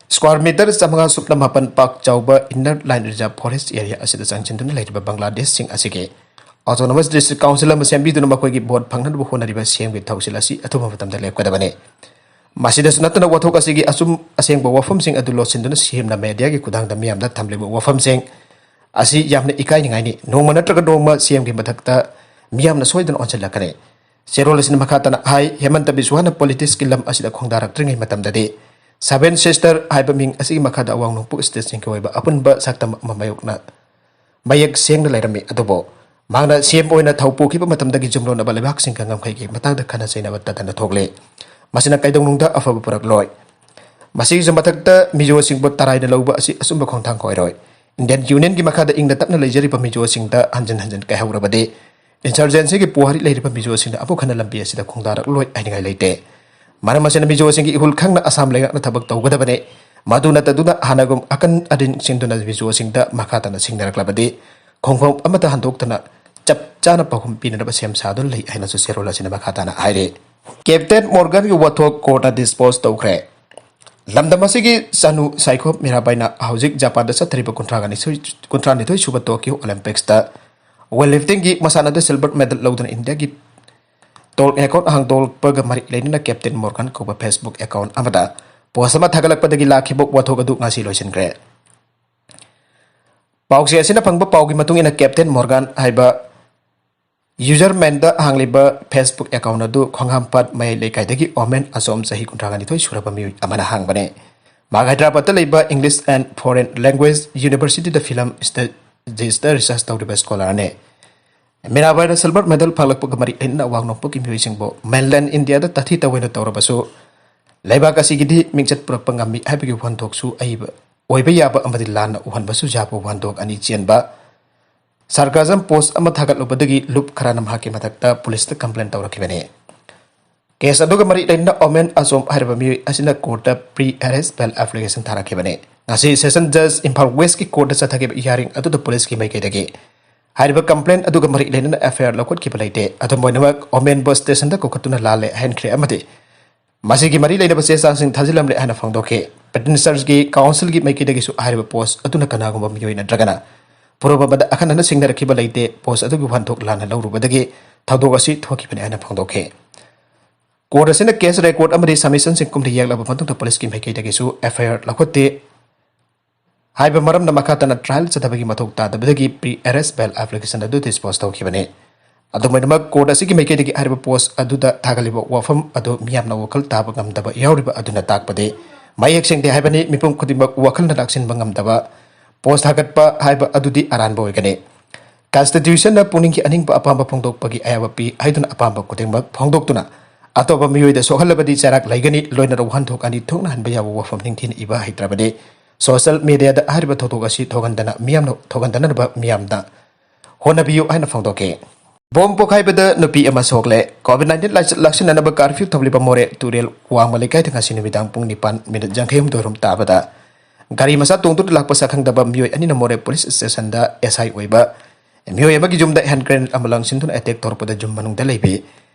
ꯁ꯭ꯀ꯭ꯋꯥꯔ ꯃꯤꯇꯔ ꯆꯥꯃꯉꯥ ꯁꯨꯞꯅ ꯃꯥꯄꯟ ꯄꯥꯛ ꯆꯥꯎꯕ inner line reserve forest area ꯑꯁꯤꯗ ꯆꯪꯁꯤꯟꯗꯨꯅ ꯂꯩꯔꯤꯕ ꯕꯪꯒ꯭ꯂꯥꯗꯦꯁꯁꯤꯡ ꯑꯁꯤꯒꯤ ꯑꯣꯇꯣꯅꯣꯃꯁ ꯗꯤꯁꯇ꯭ꯔꯤꯛ ꯀꯥꯎꯟꯁꯤꯜ ꯑꯃ ꯁꯦꯝꯕꯤꯗꯨꯅ ꯃꯈꯣꯏꯒꯤ ꯚꯣꯠ ꯐꯪꯅꯅꯕ ꯍꯣꯠꯅꯔꯤꯕ ꯁꯤ ꯑꯦꯝꯒꯤ ꯊꯧꯁꯤꯜ ꯑꯁꯤ ꯑꯊꯨꯕ ꯃꯇꯝꯗ ꯂꯦꯞꯀꯗꯕꯅꯤ꯫ ꯃꯁꯤꯗꯁꯨ ꯅꯠꯇꯅ ꯋꯥꯊꯣꯛ ꯑꯁꯤꯒꯤ ꯑꯆꯨꯝ ꯑꯁꯦꯡꯕ ꯋꯥꯐꯝꯁꯤꯡ ꯑꯗꯨ ꯂꯣꯠꯁꯤꯟꯗꯨꯅ ꯁꯤ ꯑꯦꯝꯅ ꯃꯦꯗꯤꯌꯥꯒꯤ ꯈꯨꯠꯊꯥꯡꯗ ꯃꯤꯌꯥꯝꯗ ꯊꯝꯂꯤꯕ ꯋꯥꯐꯝꯁꯤꯡ ꯑꯁꯤ ꯌꯥꯝꯅ ꯏꯀꯥꯏꯅꯤꯡꯉꯥꯏꯅꯤ꯫ ꯅꯣꯡꯃ ꯅꯠꯇ꯭ꯔꯒ ꯅꯣꯡꯃ ꯁꯤ ꯑꯦꯝꯒꯤ ꯃꯊꯛꯇ ꯃꯤꯌꯥꯝꯅ ꯁꯣꯏꯗꯅ ꯑꯣꯟꯁꯤꯜꯂꯛꯀꯅꯤ꯫ ꯆꯦꯔꯣꯜ ꯑꯁꯤꯅ ꯃꯈꯥ ꯇꯥꯅ ꯍꯥꯏ, ꯍꯦꯃꯟꯇ ꯕꯤꯁ꯭ꯋꯥꯅ ꯄꯣꯂꯤꯇꯤꯛꯁꯀꯤ ꯂꯝ ꯑꯁꯤꯗ ꯈꯣꯡꯗꯥꯔꯛꯇ꯭ꯔꯤꯉꯩ ꯃꯇꯝꯗꯗꯤ Seven Sister ꯍꯥꯏꯕ ꯃꯤꯡ ꯑꯁꯤꯒꯤ ꯃꯈꯥꯗ ꯑꯋꯥꯡ ꯅꯣꯡꯄꯣꯛ ꯁ꯭ꯇꯦꯠꯁꯤꯡꯒꯤ ꯑꯣꯏꯕ ꯑꯄꯨꯟꯕ ꯁꯛꯇꯝ ꯑꯃ ꯃꯥꯌꯣꯛꯅ ꯃꯌꯦꯛ ꯁꯦꯡꯅ ꯂꯩꯔꯝꯃꯤ꯫ ꯑꯗꯨꯕꯨ ꯃꯍꯥꯛꯅ ꯁꯤ ꯑꯦꯝ ꯑꯣꯏꯅ ꯊꯧ ꯄꯨꯈꯤꯕ ꯃꯇꯝꯗꯒꯤ ꯌꯨꯝꯂꯣꯟꯅꯕ ꯂꯩꯕꯥꯛꯁꯤꯡꯒ ꯉꯝꯈꯩꯒꯤ ꯃꯇꯥꯡꯗ ꯈꯟꯅ ꯆꯩꯅꯕ ꯇꯠꯇꯅ ꯊꯣꯛꯂꯤ꯫ ꯃꯁꯤꯅ ꯀꯩꯗꯧꯅꯨꯡꯗ ꯑꯐꯕ ꯄꯨꯔꯛꯂꯣꯏ꯫ ꯃꯁꯤꯒꯤꯁꯨ ꯃꯊꯛꯇ ꯃꯤꯖꯣꯁꯤꯡꯕꯨ ꯇꯔꯥꯏꯅ ꯂꯧꯕ ꯑꯁꯤ ꯑꯆꯨꯝꯕ ꯈꯣꯡꯊꯥꯡ ꯑꯣꯏꯔꯣꯏ꯫ ꯏꯟꯗꯤꯌꯟ ꯌꯨꯅꯤꯌꯟꯒꯤ ꯃꯈꯥꯗ ꯏꯪꯅ ꯇꯞꯅ ꯂꯩꯖꯔꯤꯕ ꯃꯤꯖꯣꯁꯤꯡꯗ ꯍꯟꯖꯤꯟ ꯍꯟꯖꯤꯟ ꯀꯥꯏꯍꯧꯔꯕꯗꯤ ꯏꯟꯁꯔꯖꯦꯟꯁꯤꯒꯤ ꯄꯨꯋꯥꯔꯤ ꯂꯩꯔꯤꯕ ꯃꯤꯖꯣꯁꯤꯡꯅ ꯑꯃꯨꯛ ꯍꯟꯅ ꯂꯝꯕꯤ ꯑꯁꯤꯗ ꯈꯣꯡꯗꯥꯔꯛꯂꯣꯏ ꯍꯥꯏꯅꯤꯡꯉꯥꯏ ꯂꯩꯇꯦ꯫ ꯃꯔꯝ ꯑꯁꯤꯅ ꯃꯤꯖꯣꯁꯤꯡꯒꯤ ꯏꯍꯨꯜ ꯈꯪꯅ ꯑꯁꯥꯝ ꯂꯩꯉꯥꯛꯅ ꯊꯕꯛ ꯇꯧꯒꯗꯕꯅꯤ꯫ ꯃꯗꯨ ꯅꯠꯇꯗꯨꯅ ꯍꯥꯟꯅꯒꯨꯝ ꯑꯀꯟ ꯑꯔꯤꯟ ꯁꯤꯡꯗꯨꯅ ꯃꯤꯖꯣꯁꯤꯡꯗ ꯃꯈꯥ ꯇꯥꯅ ꯁꯤꯡꯅꯔꯛꯂꯕꯗꯤ ꯈꯣꯡꯐꯝ ꯑꯃꯠꯇ ꯍꯟꯗꯣꯛꯇꯅ ꯆꯞ ꯆꯥꯅ ꯄꯥꯎꯈꯨꯝ ꯄꯤꯅꯅꯕ ꯁꯦꯝ ꯁꯥꯗꯨꯅ ꯂꯩ ꯍꯥꯏꯅꯁꯨ ꯆꯦꯔꯣꯜ ꯑꯁꯤꯅ ꯃꯈꯥ ꯇꯥꯅ ꯍꯥꯏꯔꯤ꯫ ꯀꯦꯞꯇꯦꯟ ꯃꯣꯔꯒꯥꯟꯒꯤ ꯋꯥꯊꯣꯛ ꯀꯣꯔꯠꯅ ꯗꯤꯁꯄꯣꯖ ꯇꯧꯈ꯭ꯔꯦ꯫ ꯂꯝꯗꯝ ꯑꯁꯤꯒꯤ ꯆꯅꯨ ꯁꯥꯏꯈꯣ ꯃꯤꯔꯥꯕꯥꯏꯅ ꯍꯧꯖꯤꯛ ꯖꯄꯥꯟꯗ ꯆꯠꯊꯔꯤꯕ ꯀꯨꯟꯊ꯭ꯔꯥꯒ ꯅꯤꯊꯣꯏ, ꯀꯨꯟꯊ꯭ꯔꯥ ꯅꯤꯊꯣꯏ ꯁꯨꯕ ꯇꯣꯀꯤꯌꯣ ꯑꯣꯂꯤꯝꯄꯤꯛꯁꯇ ꯋꯦꯠ ꯂꯤꯐꯇꯤꯡꯒꯤ ꯃꯁꯥꯟꯅꯗ ꯁꯤꯜꯚꯔ ꯃꯦꯗꯜ ꯂꯧꯗꯨꯅ ꯏꯟꯗꯤꯌꯥꯒꯤ ꯇꯣꯜ ꯑꯦꯀꯥꯎꯟ ꯍꯥꯡꯗꯣꯛꯄꯒ ꯃꯔꯤ ꯂꯩꯅꯅ ꯀꯦꯞꯇꯦꯟ ꯃꯣꯔꯒꯥꯟ ꯀꯧꯕ ꯐꯦꯁꯕꯨꯛ ꯑꯦꯀꯥꯎꯟ ꯑꯃꯗ ꯄꯣꯁ ꯑꯃ ꯊꯥꯒꯠꯂꯛꯄꯗꯒꯤ ꯂꯥꯛꯈꯤꯕ ꯋꯥꯊꯣꯛ ꯑꯗꯨ ꯉꯁꯤ ꯂꯣꯏꯁꯤꯟꯈ꯭ꯔꯦ꯫ ꯄꯥꯎꯆꯦ ꯑꯁꯤꯅ ꯐꯪꯕ ꯄꯥꯎꯒꯤ ꯃꯇꯨꯡ ꯏꯟꯅ ꯀꯦꯞꯇꯦꯟ ꯃꯣꯔꯒꯥꯟ ꯍꯥꯏꯕ ꯌꯨꯖꯔ ꯃꯦꯟꯗ ꯍꯥꯡꯂꯤꯕ ꯐꯦꯁꯕꯨꯛ ꯑꯦꯀꯥꯎꯟ ꯑꯗꯨ ꯈꯣꯡꯍꯥꯝꯄꯥꯠ ꯃꯌꯥꯏ ꯂꯩꯀꯥꯏꯗꯒꯤ ꯑꯣꯃꯦꯟ ꯑꯁꯣꯝ ꯆꯍꯤ ꯀꯨꯟꯊ꯭ꯔꯥꯒ ꯅꯤꯊꯣꯏ ꯁꯨꯔꯕ ꯃꯤꯑꯣꯏ ꯑꯃꯅ ꯍꯥꯡꯕꯅꯤ꯫ ꯃꯍꯥꯛ ꯍꯥꯏꯗ꯭ꯔꯕꯥꯗꯇ ꯂꯩꯕ English and Foreign Language University the film studies research ꯇꯧꯔꯤꯕ ꯁ꯭ꯀꯣꯂꯔꯅꯤ꯫ ꯃꯤꯔꯥꯕꯥꯏꯅ ꯁꯤꯜꯚꯔ ꯃꯦꯗꯜ ꯐꯪꯂꯛꯄꯒ ꯃꯔꯤ ꯂꯩꯅꯅ ꯑꯋꯥꯡ ꯅꯣꯡꯄꯣꯛꯀꯤ ꯃꯤꯑꯣꯏꯁꯤꯡꯕꯨ ꯃꯦꯟꯂꯦꯟ ꯏꯟꯗꯤꯌꯥꯗ ꯇꯥꯊꯤ ꯇꯧꯑꯣꯏꯅ ꯇꯧꯔꯕꯁꯨ ꯂꯩꯕꯥꯛ ꯑꯁꯤꯒꯤꯗꯤ ꯃꯤꯡꯆꯠ ꯄꯨꯔꯛꯄ ꯉꯝꯃꯤ ꯍꯥꯏꯕꯒꯤ ꯋꯥꯍꯟꯊꯣꯛꯁꯨ ꯑꯏꯕ ꯑꯣꯏꯕ ꯌꯥꯕ ꯑꯃꯗꯤ ꯂꯥꯟꯅ ꯎꯍꯟꯕꯁꯨ ꯌꯥꯕ ꯋꯥꯍꯟꯊꯣꯛ ꯑꯅꯤ ꯆꯦꯟꯕ ꯁꯥꯔꯀꯥꯖꯝ ꯄꯣꯁ ꯑꯃ ꯊꯥꯒꯠꯂꯨꯕꯗꯒꯤ ꯂꯨꯞ ꯈꯔꯅ ꯃꯍꯥꯛꯀꯤ ꯃꯊꯛꯇ ꯄꯨꯂꯤꯁꯇ ꯀꯝꯄ꯭ꯂꯦꯟ ꯇꯧꯔꯛꯈꯤꯕꯅꯤ꯫ ꯀꯦꯁ ꯑꯗꯨꯒ ꯃꯔꯤ ꯂꯩꯅꯅ ꯑꯣꯃꯦꯟ ꯑꯁꯣꯝ ꯍꯥꯏꯔꯤꯕ ꯃꯤꯑꯣꯏ ꯑꯁꯤꯅ ꯀꯣꯔꯠꯇ ꯄ꯭ꯔꯤ ꯑꯦꯔꯦꯁ ꯕꯦꯜ ꯑꯦꯄ꯭ꯂꯤꯀꯦꯁꯟ ꯊꯥꯔꯛꯈꯤꯕꯅꯤ꯫ ꯉꯁꯤ ꯁꯦꯁꯟ ꯖꯖ ꯏꯝꯐꯥꯜ ꯋꯦꯁꯀꯤ ꯀꯣꯔꯠꯇ ꯆꯠꯊꯈꯤꯕ ꯍꯤꯌꯥꯔꯤꯡ ꯑꯗꯨꯗ ꯄꯨꯂꯤꯁꯀꯤ ꯃꯥꯏꯀꯩꯗꯒꯤ ꯍꯥꯏꯔꯤꯕ ꯀꯝꯄ꯭ꯂꯦꯟ ꯑꯗꯨꯒ ꯃꯔꯤ ꯂꯩꯅꯅ ꯑꯦꯐ ꯑꯥꯏ ꯑꯥꯔ ꯂꯧꯈꯠꯈꯤꯕ ꯂꯩꯇꯦ꯫ ꯑꯗꯨꯝ ꯑꯣꯏꯅꯃꯛ ꯑꯣꯃꯦꯟꯕꯨ ꯁ꯭ꯇꯦꯁꯟꯗ ꯀꯧꯈꯠꯇꯨꯅ ꯂꯥꯜꯂꯦ ꯍꯥꯏꯍꯟꯈ꯭ꯔꯦ ꯑꯃꯗꯤ ꯃꯁꯤꯒꯤ ꯃꯔꯤ ꯂꯩꯅꯕ ꯆꯦ ꯆꯥꯡꯁꯤꯡ ꯊꯥꯖꯤꯜꯂꯝꯂꯦ ꯍꯥꯏꯅ ꯐꯣꯡꯗꯣꯛꯈꯤ꯫ ꯄꯦꯇꯤꯁꯅꯔꯁꯀꯤ ꯀꯥꯎꯟꯁꯤꯜꯒꯤ ꯃꯥꯏꯀꯩꯗꯒꯤꯁꯨ ꯍꯥꯏꯔꯤꯕ ꯄꯣꯁ ꯑꯗꯨꯅ ꯀꯅꯥꯒꯨꯝꯕ ꯃꯤꯑꯣꯏ ꯅꯠꯇ꯭ꯔꯒꯅ ꯐꯨꯔꯨꯞ ꯑꯃꯗ ꯑꯈꯟꯅꯅ ꯁꯤꯡꯅꯔꯛꯈꯤꯕ ꯂꯩꯇꯦ꯫ ꯄꯣꯁ ꯑꯗꯨꯒꯤ ꯋꯥꯍꯟꯊꯣꯛ ꯂꯥꯟꯅ ꯂꯧꯔꯨꯕꯗꯒꯤ ꯊꯧꯗꯣꯛ ꯑꯁꯤ ꯊꯣꯛꯈꯤꯕꯅꯤ ꯍꯥꯏꯅ ꯐꯣꯡꯗꯣꯛꯈꯤ꯫ ꯀꯣꯔꯠ ꯑꯁꯤꯅ ꯀꯦꯁ ꯔꯦꯀꯣꯔꯠ ꯑꯃꯗꯤ ꯁꯕꯃꯤꯁꯟꯁꯤꯡ ꯀꯨꯝꯅ ꯌꯦꯛꯂꯕ ꯃꯇꯨꯡꯗ ꯄꯨꯂꯤꯁꯀꯤ ꯃꯥꯏꯀꯩꯗꯒꯤꯁꯨ ꯑꯦꯐ ꯑꯥꯏ ꯑꯥꯔ ꯂꯧꯈꯠꯇꯦ ꯍꯥꯏꯕ ꯃꯔꯝꯅ ꯃꯈꯥ ꯇꯥꯅ ꯇ꯭ꯔꯥꯏꯜ ꯆꯠꯊꯕꯒꯤ ꯃꯊꯧ ꯇꯥꯗꯕꯗꯒꯤ ꯄ꯭ꯔꯤ ꯑꯦꯔꯦꯁ ꯕꯦꯜ ꯑꯦꯄ꯭ꯂꯤꯀꯦꯁꯟ ꯑꯗꯨ ꯗꯤꯁꯄꯣꯖ ꯇꯧꯈꯤꯕꯅꯤ꯫ ꯑꯗꯨꯝ ꯑꯣꯏꯅꯃꯛ ꯀꯣꯔꯠ ꯑꯁꯤꯒꯤ ꯃꯥꯏꯀꯩꯗꯒꯤ ꯍꯥꯏꯔꯤꯕ ꯄꯣꯁ ꯑꯗꯨꯗ ꯊꯥꯒꯠꯂꯤꯕ ꯋꯥꯐꯝ ꯑꯗꯨ ꯃꯤꯌꯥꯝꯅ ꯋꯥꯈꯜ ꯇꯥꯕ ꯉꯝꯗꯕ ꯌꯥꯎꯔꯤꯕ ꯑꯗꯨꯅ ꯇꯥꯛꯄꯗꯤ ꯃꯌꯦꯛ ꯁꯦꯡꯗꯦ ꯍꯥꯏꯕꯅꯤ꯫ ꯃꯤꯄꯨꯝ ꯈꯨꯗꯤꯡꯃꯛ ꯋꯥꯈꯜꯅ ꯂꯥꯛꯁꯤꯟꯕ ꯉꯝꯗꯕ ꯄꯣꯁ ꯊꯥꯒꯠꯄ ꯍꯥꯏꯕ ꯑꯗꯨꯗꯤ ꯑꯔꯥꯟꯕ ꯑꯣꯏꯒꯅꯤ꯫ ꯀꯟꯁꯇꯤꯇ꯭ꯌꯨꯁꯟꯅ ꯄꯨꯛꯅꯤꯡꯒꯤ ꯑꯅꯤꯡꯕ ꯑꯄꯥꯝꯕ ꯐꯣꯡꯗꯣꯛꯄꯒꯤ ꯑꯌꯥꯕ ꯄꯤ ꯍꯥꯏꯗꯨꯅ ꯑꯄꯥꯝꯕ ꯈꯨꯗꯤꯡꯃꯛ ꯐꯣꯡꯗꯣꯛꯇꯨꯅ ꯑꯇꯣꯞꯄ ꯃꯤꯑꯣꯏꯗ ꯁꯣꯛꯍꯜꯂꯕꯗꯤ ꯆꯩꯔꯥꯛ ꯂꯩꯒꯅꯤ꯫ ꯂꯣꯏꯅꯅ ꯋꯥꯍꯟꯊꯣꯛ ꯑꯅꯤ ꯊꯣꯛꯅꯍꯟꯕ ꯌꯥꯕ ꯋꯥꯐꯝ ꯅꯤꯡꯊꯤꯅ ꯏꯕ ꯍꯩꯇ꯭ꯔꯕꯗꯤ ꯁꯣꯁꯤꯌꯦꯜ ꯃꯤꯗꯤꯌꯥꯗ ꯍꯥꯏꯔꯤꯕ ꯊꯧꯗꯣꯛ ꯑꯁꯤ ꯊꯣꯛꯍꯟꯗꯅ ꯃꯤꯌꯥꯝꯅ ꯊꯣꯛꯍꯟꯗꯅꯕ ꯃꯤꯌꯥꯝꯗ ꯍꯣꯠꯅꯕꯤꯌꯨ ꯍꯥꯏꯅ ꯐꯣꯡꯗꯣꯛꯈꯤ꯫ ꯕꯣꯝ ꯄꯣꯈꯥꯏꯕꯗ ꯅꯨꯄꯤ ꯑꯃ ꯁꯣꯛꯂꯦ꯫ ꯀꯣꯚꯤꯗ ꯅꯥꯏꯟꯇꯤꯟ ꯂꯥꯛꯁꯤꯟꯅꯅꯕ ꯀꯥꯔꯐ꯭ꯌꯨ ꯊꯝꯂꯤꯕ ꯃꯣꯔꯦ ꯇꯨꯔꯦꯜ ꯋꯥꯡꯃ ꯂꯩꯀꯥꯏꯗ ꯉꯁꯤ ꯅꯨꯃꯤꯗꯥꯡ ꯄꯨꯡ ꯅꯤꯄꯥꯟ ꯃꯤꯅꯤꯠ ꯌꯥꯡꯈꯩ ꯍꯨꯝꯗꯣꯏ ꯔꯣꯝ ꯇꯥꯕꯗ ꯒꯥꯔꯤ ꯃꯆꯥ ꯇꯣꯡꯗꯨꯅ ꯂꯥꯛꯄ ꯁꯛꯈꯪꯗꯕ ꯃꯤꯑꯣꯏ ꯑꯅꯤꯅ ꯃꯣꯔꯦ ꯄꯨꯂꯤꯁ ꯁ꯭ꯇꯦꯁꯟꯗ ꯑꯦꯁ ꯑꯥꯏ ꯑꯣꯏꯕ ꯃꯤꯑꯣꯏ ꯑꯃꯒꯤ ꯌꯨꯝꯗ ꯍꯦꯟ ꯒ꯭ꯔꯦꯅꯦꯗ ꯑꯃ ꯂꯪꯁꯤꯟꯗꯨꯅ ꯑꯦꯇꯦꯛ ꯇꯧꯔꯛꯄꯗ ꯌꯨꯝ ꯃꯅꯨꯡꯗ ꯂꯩꯕꯤ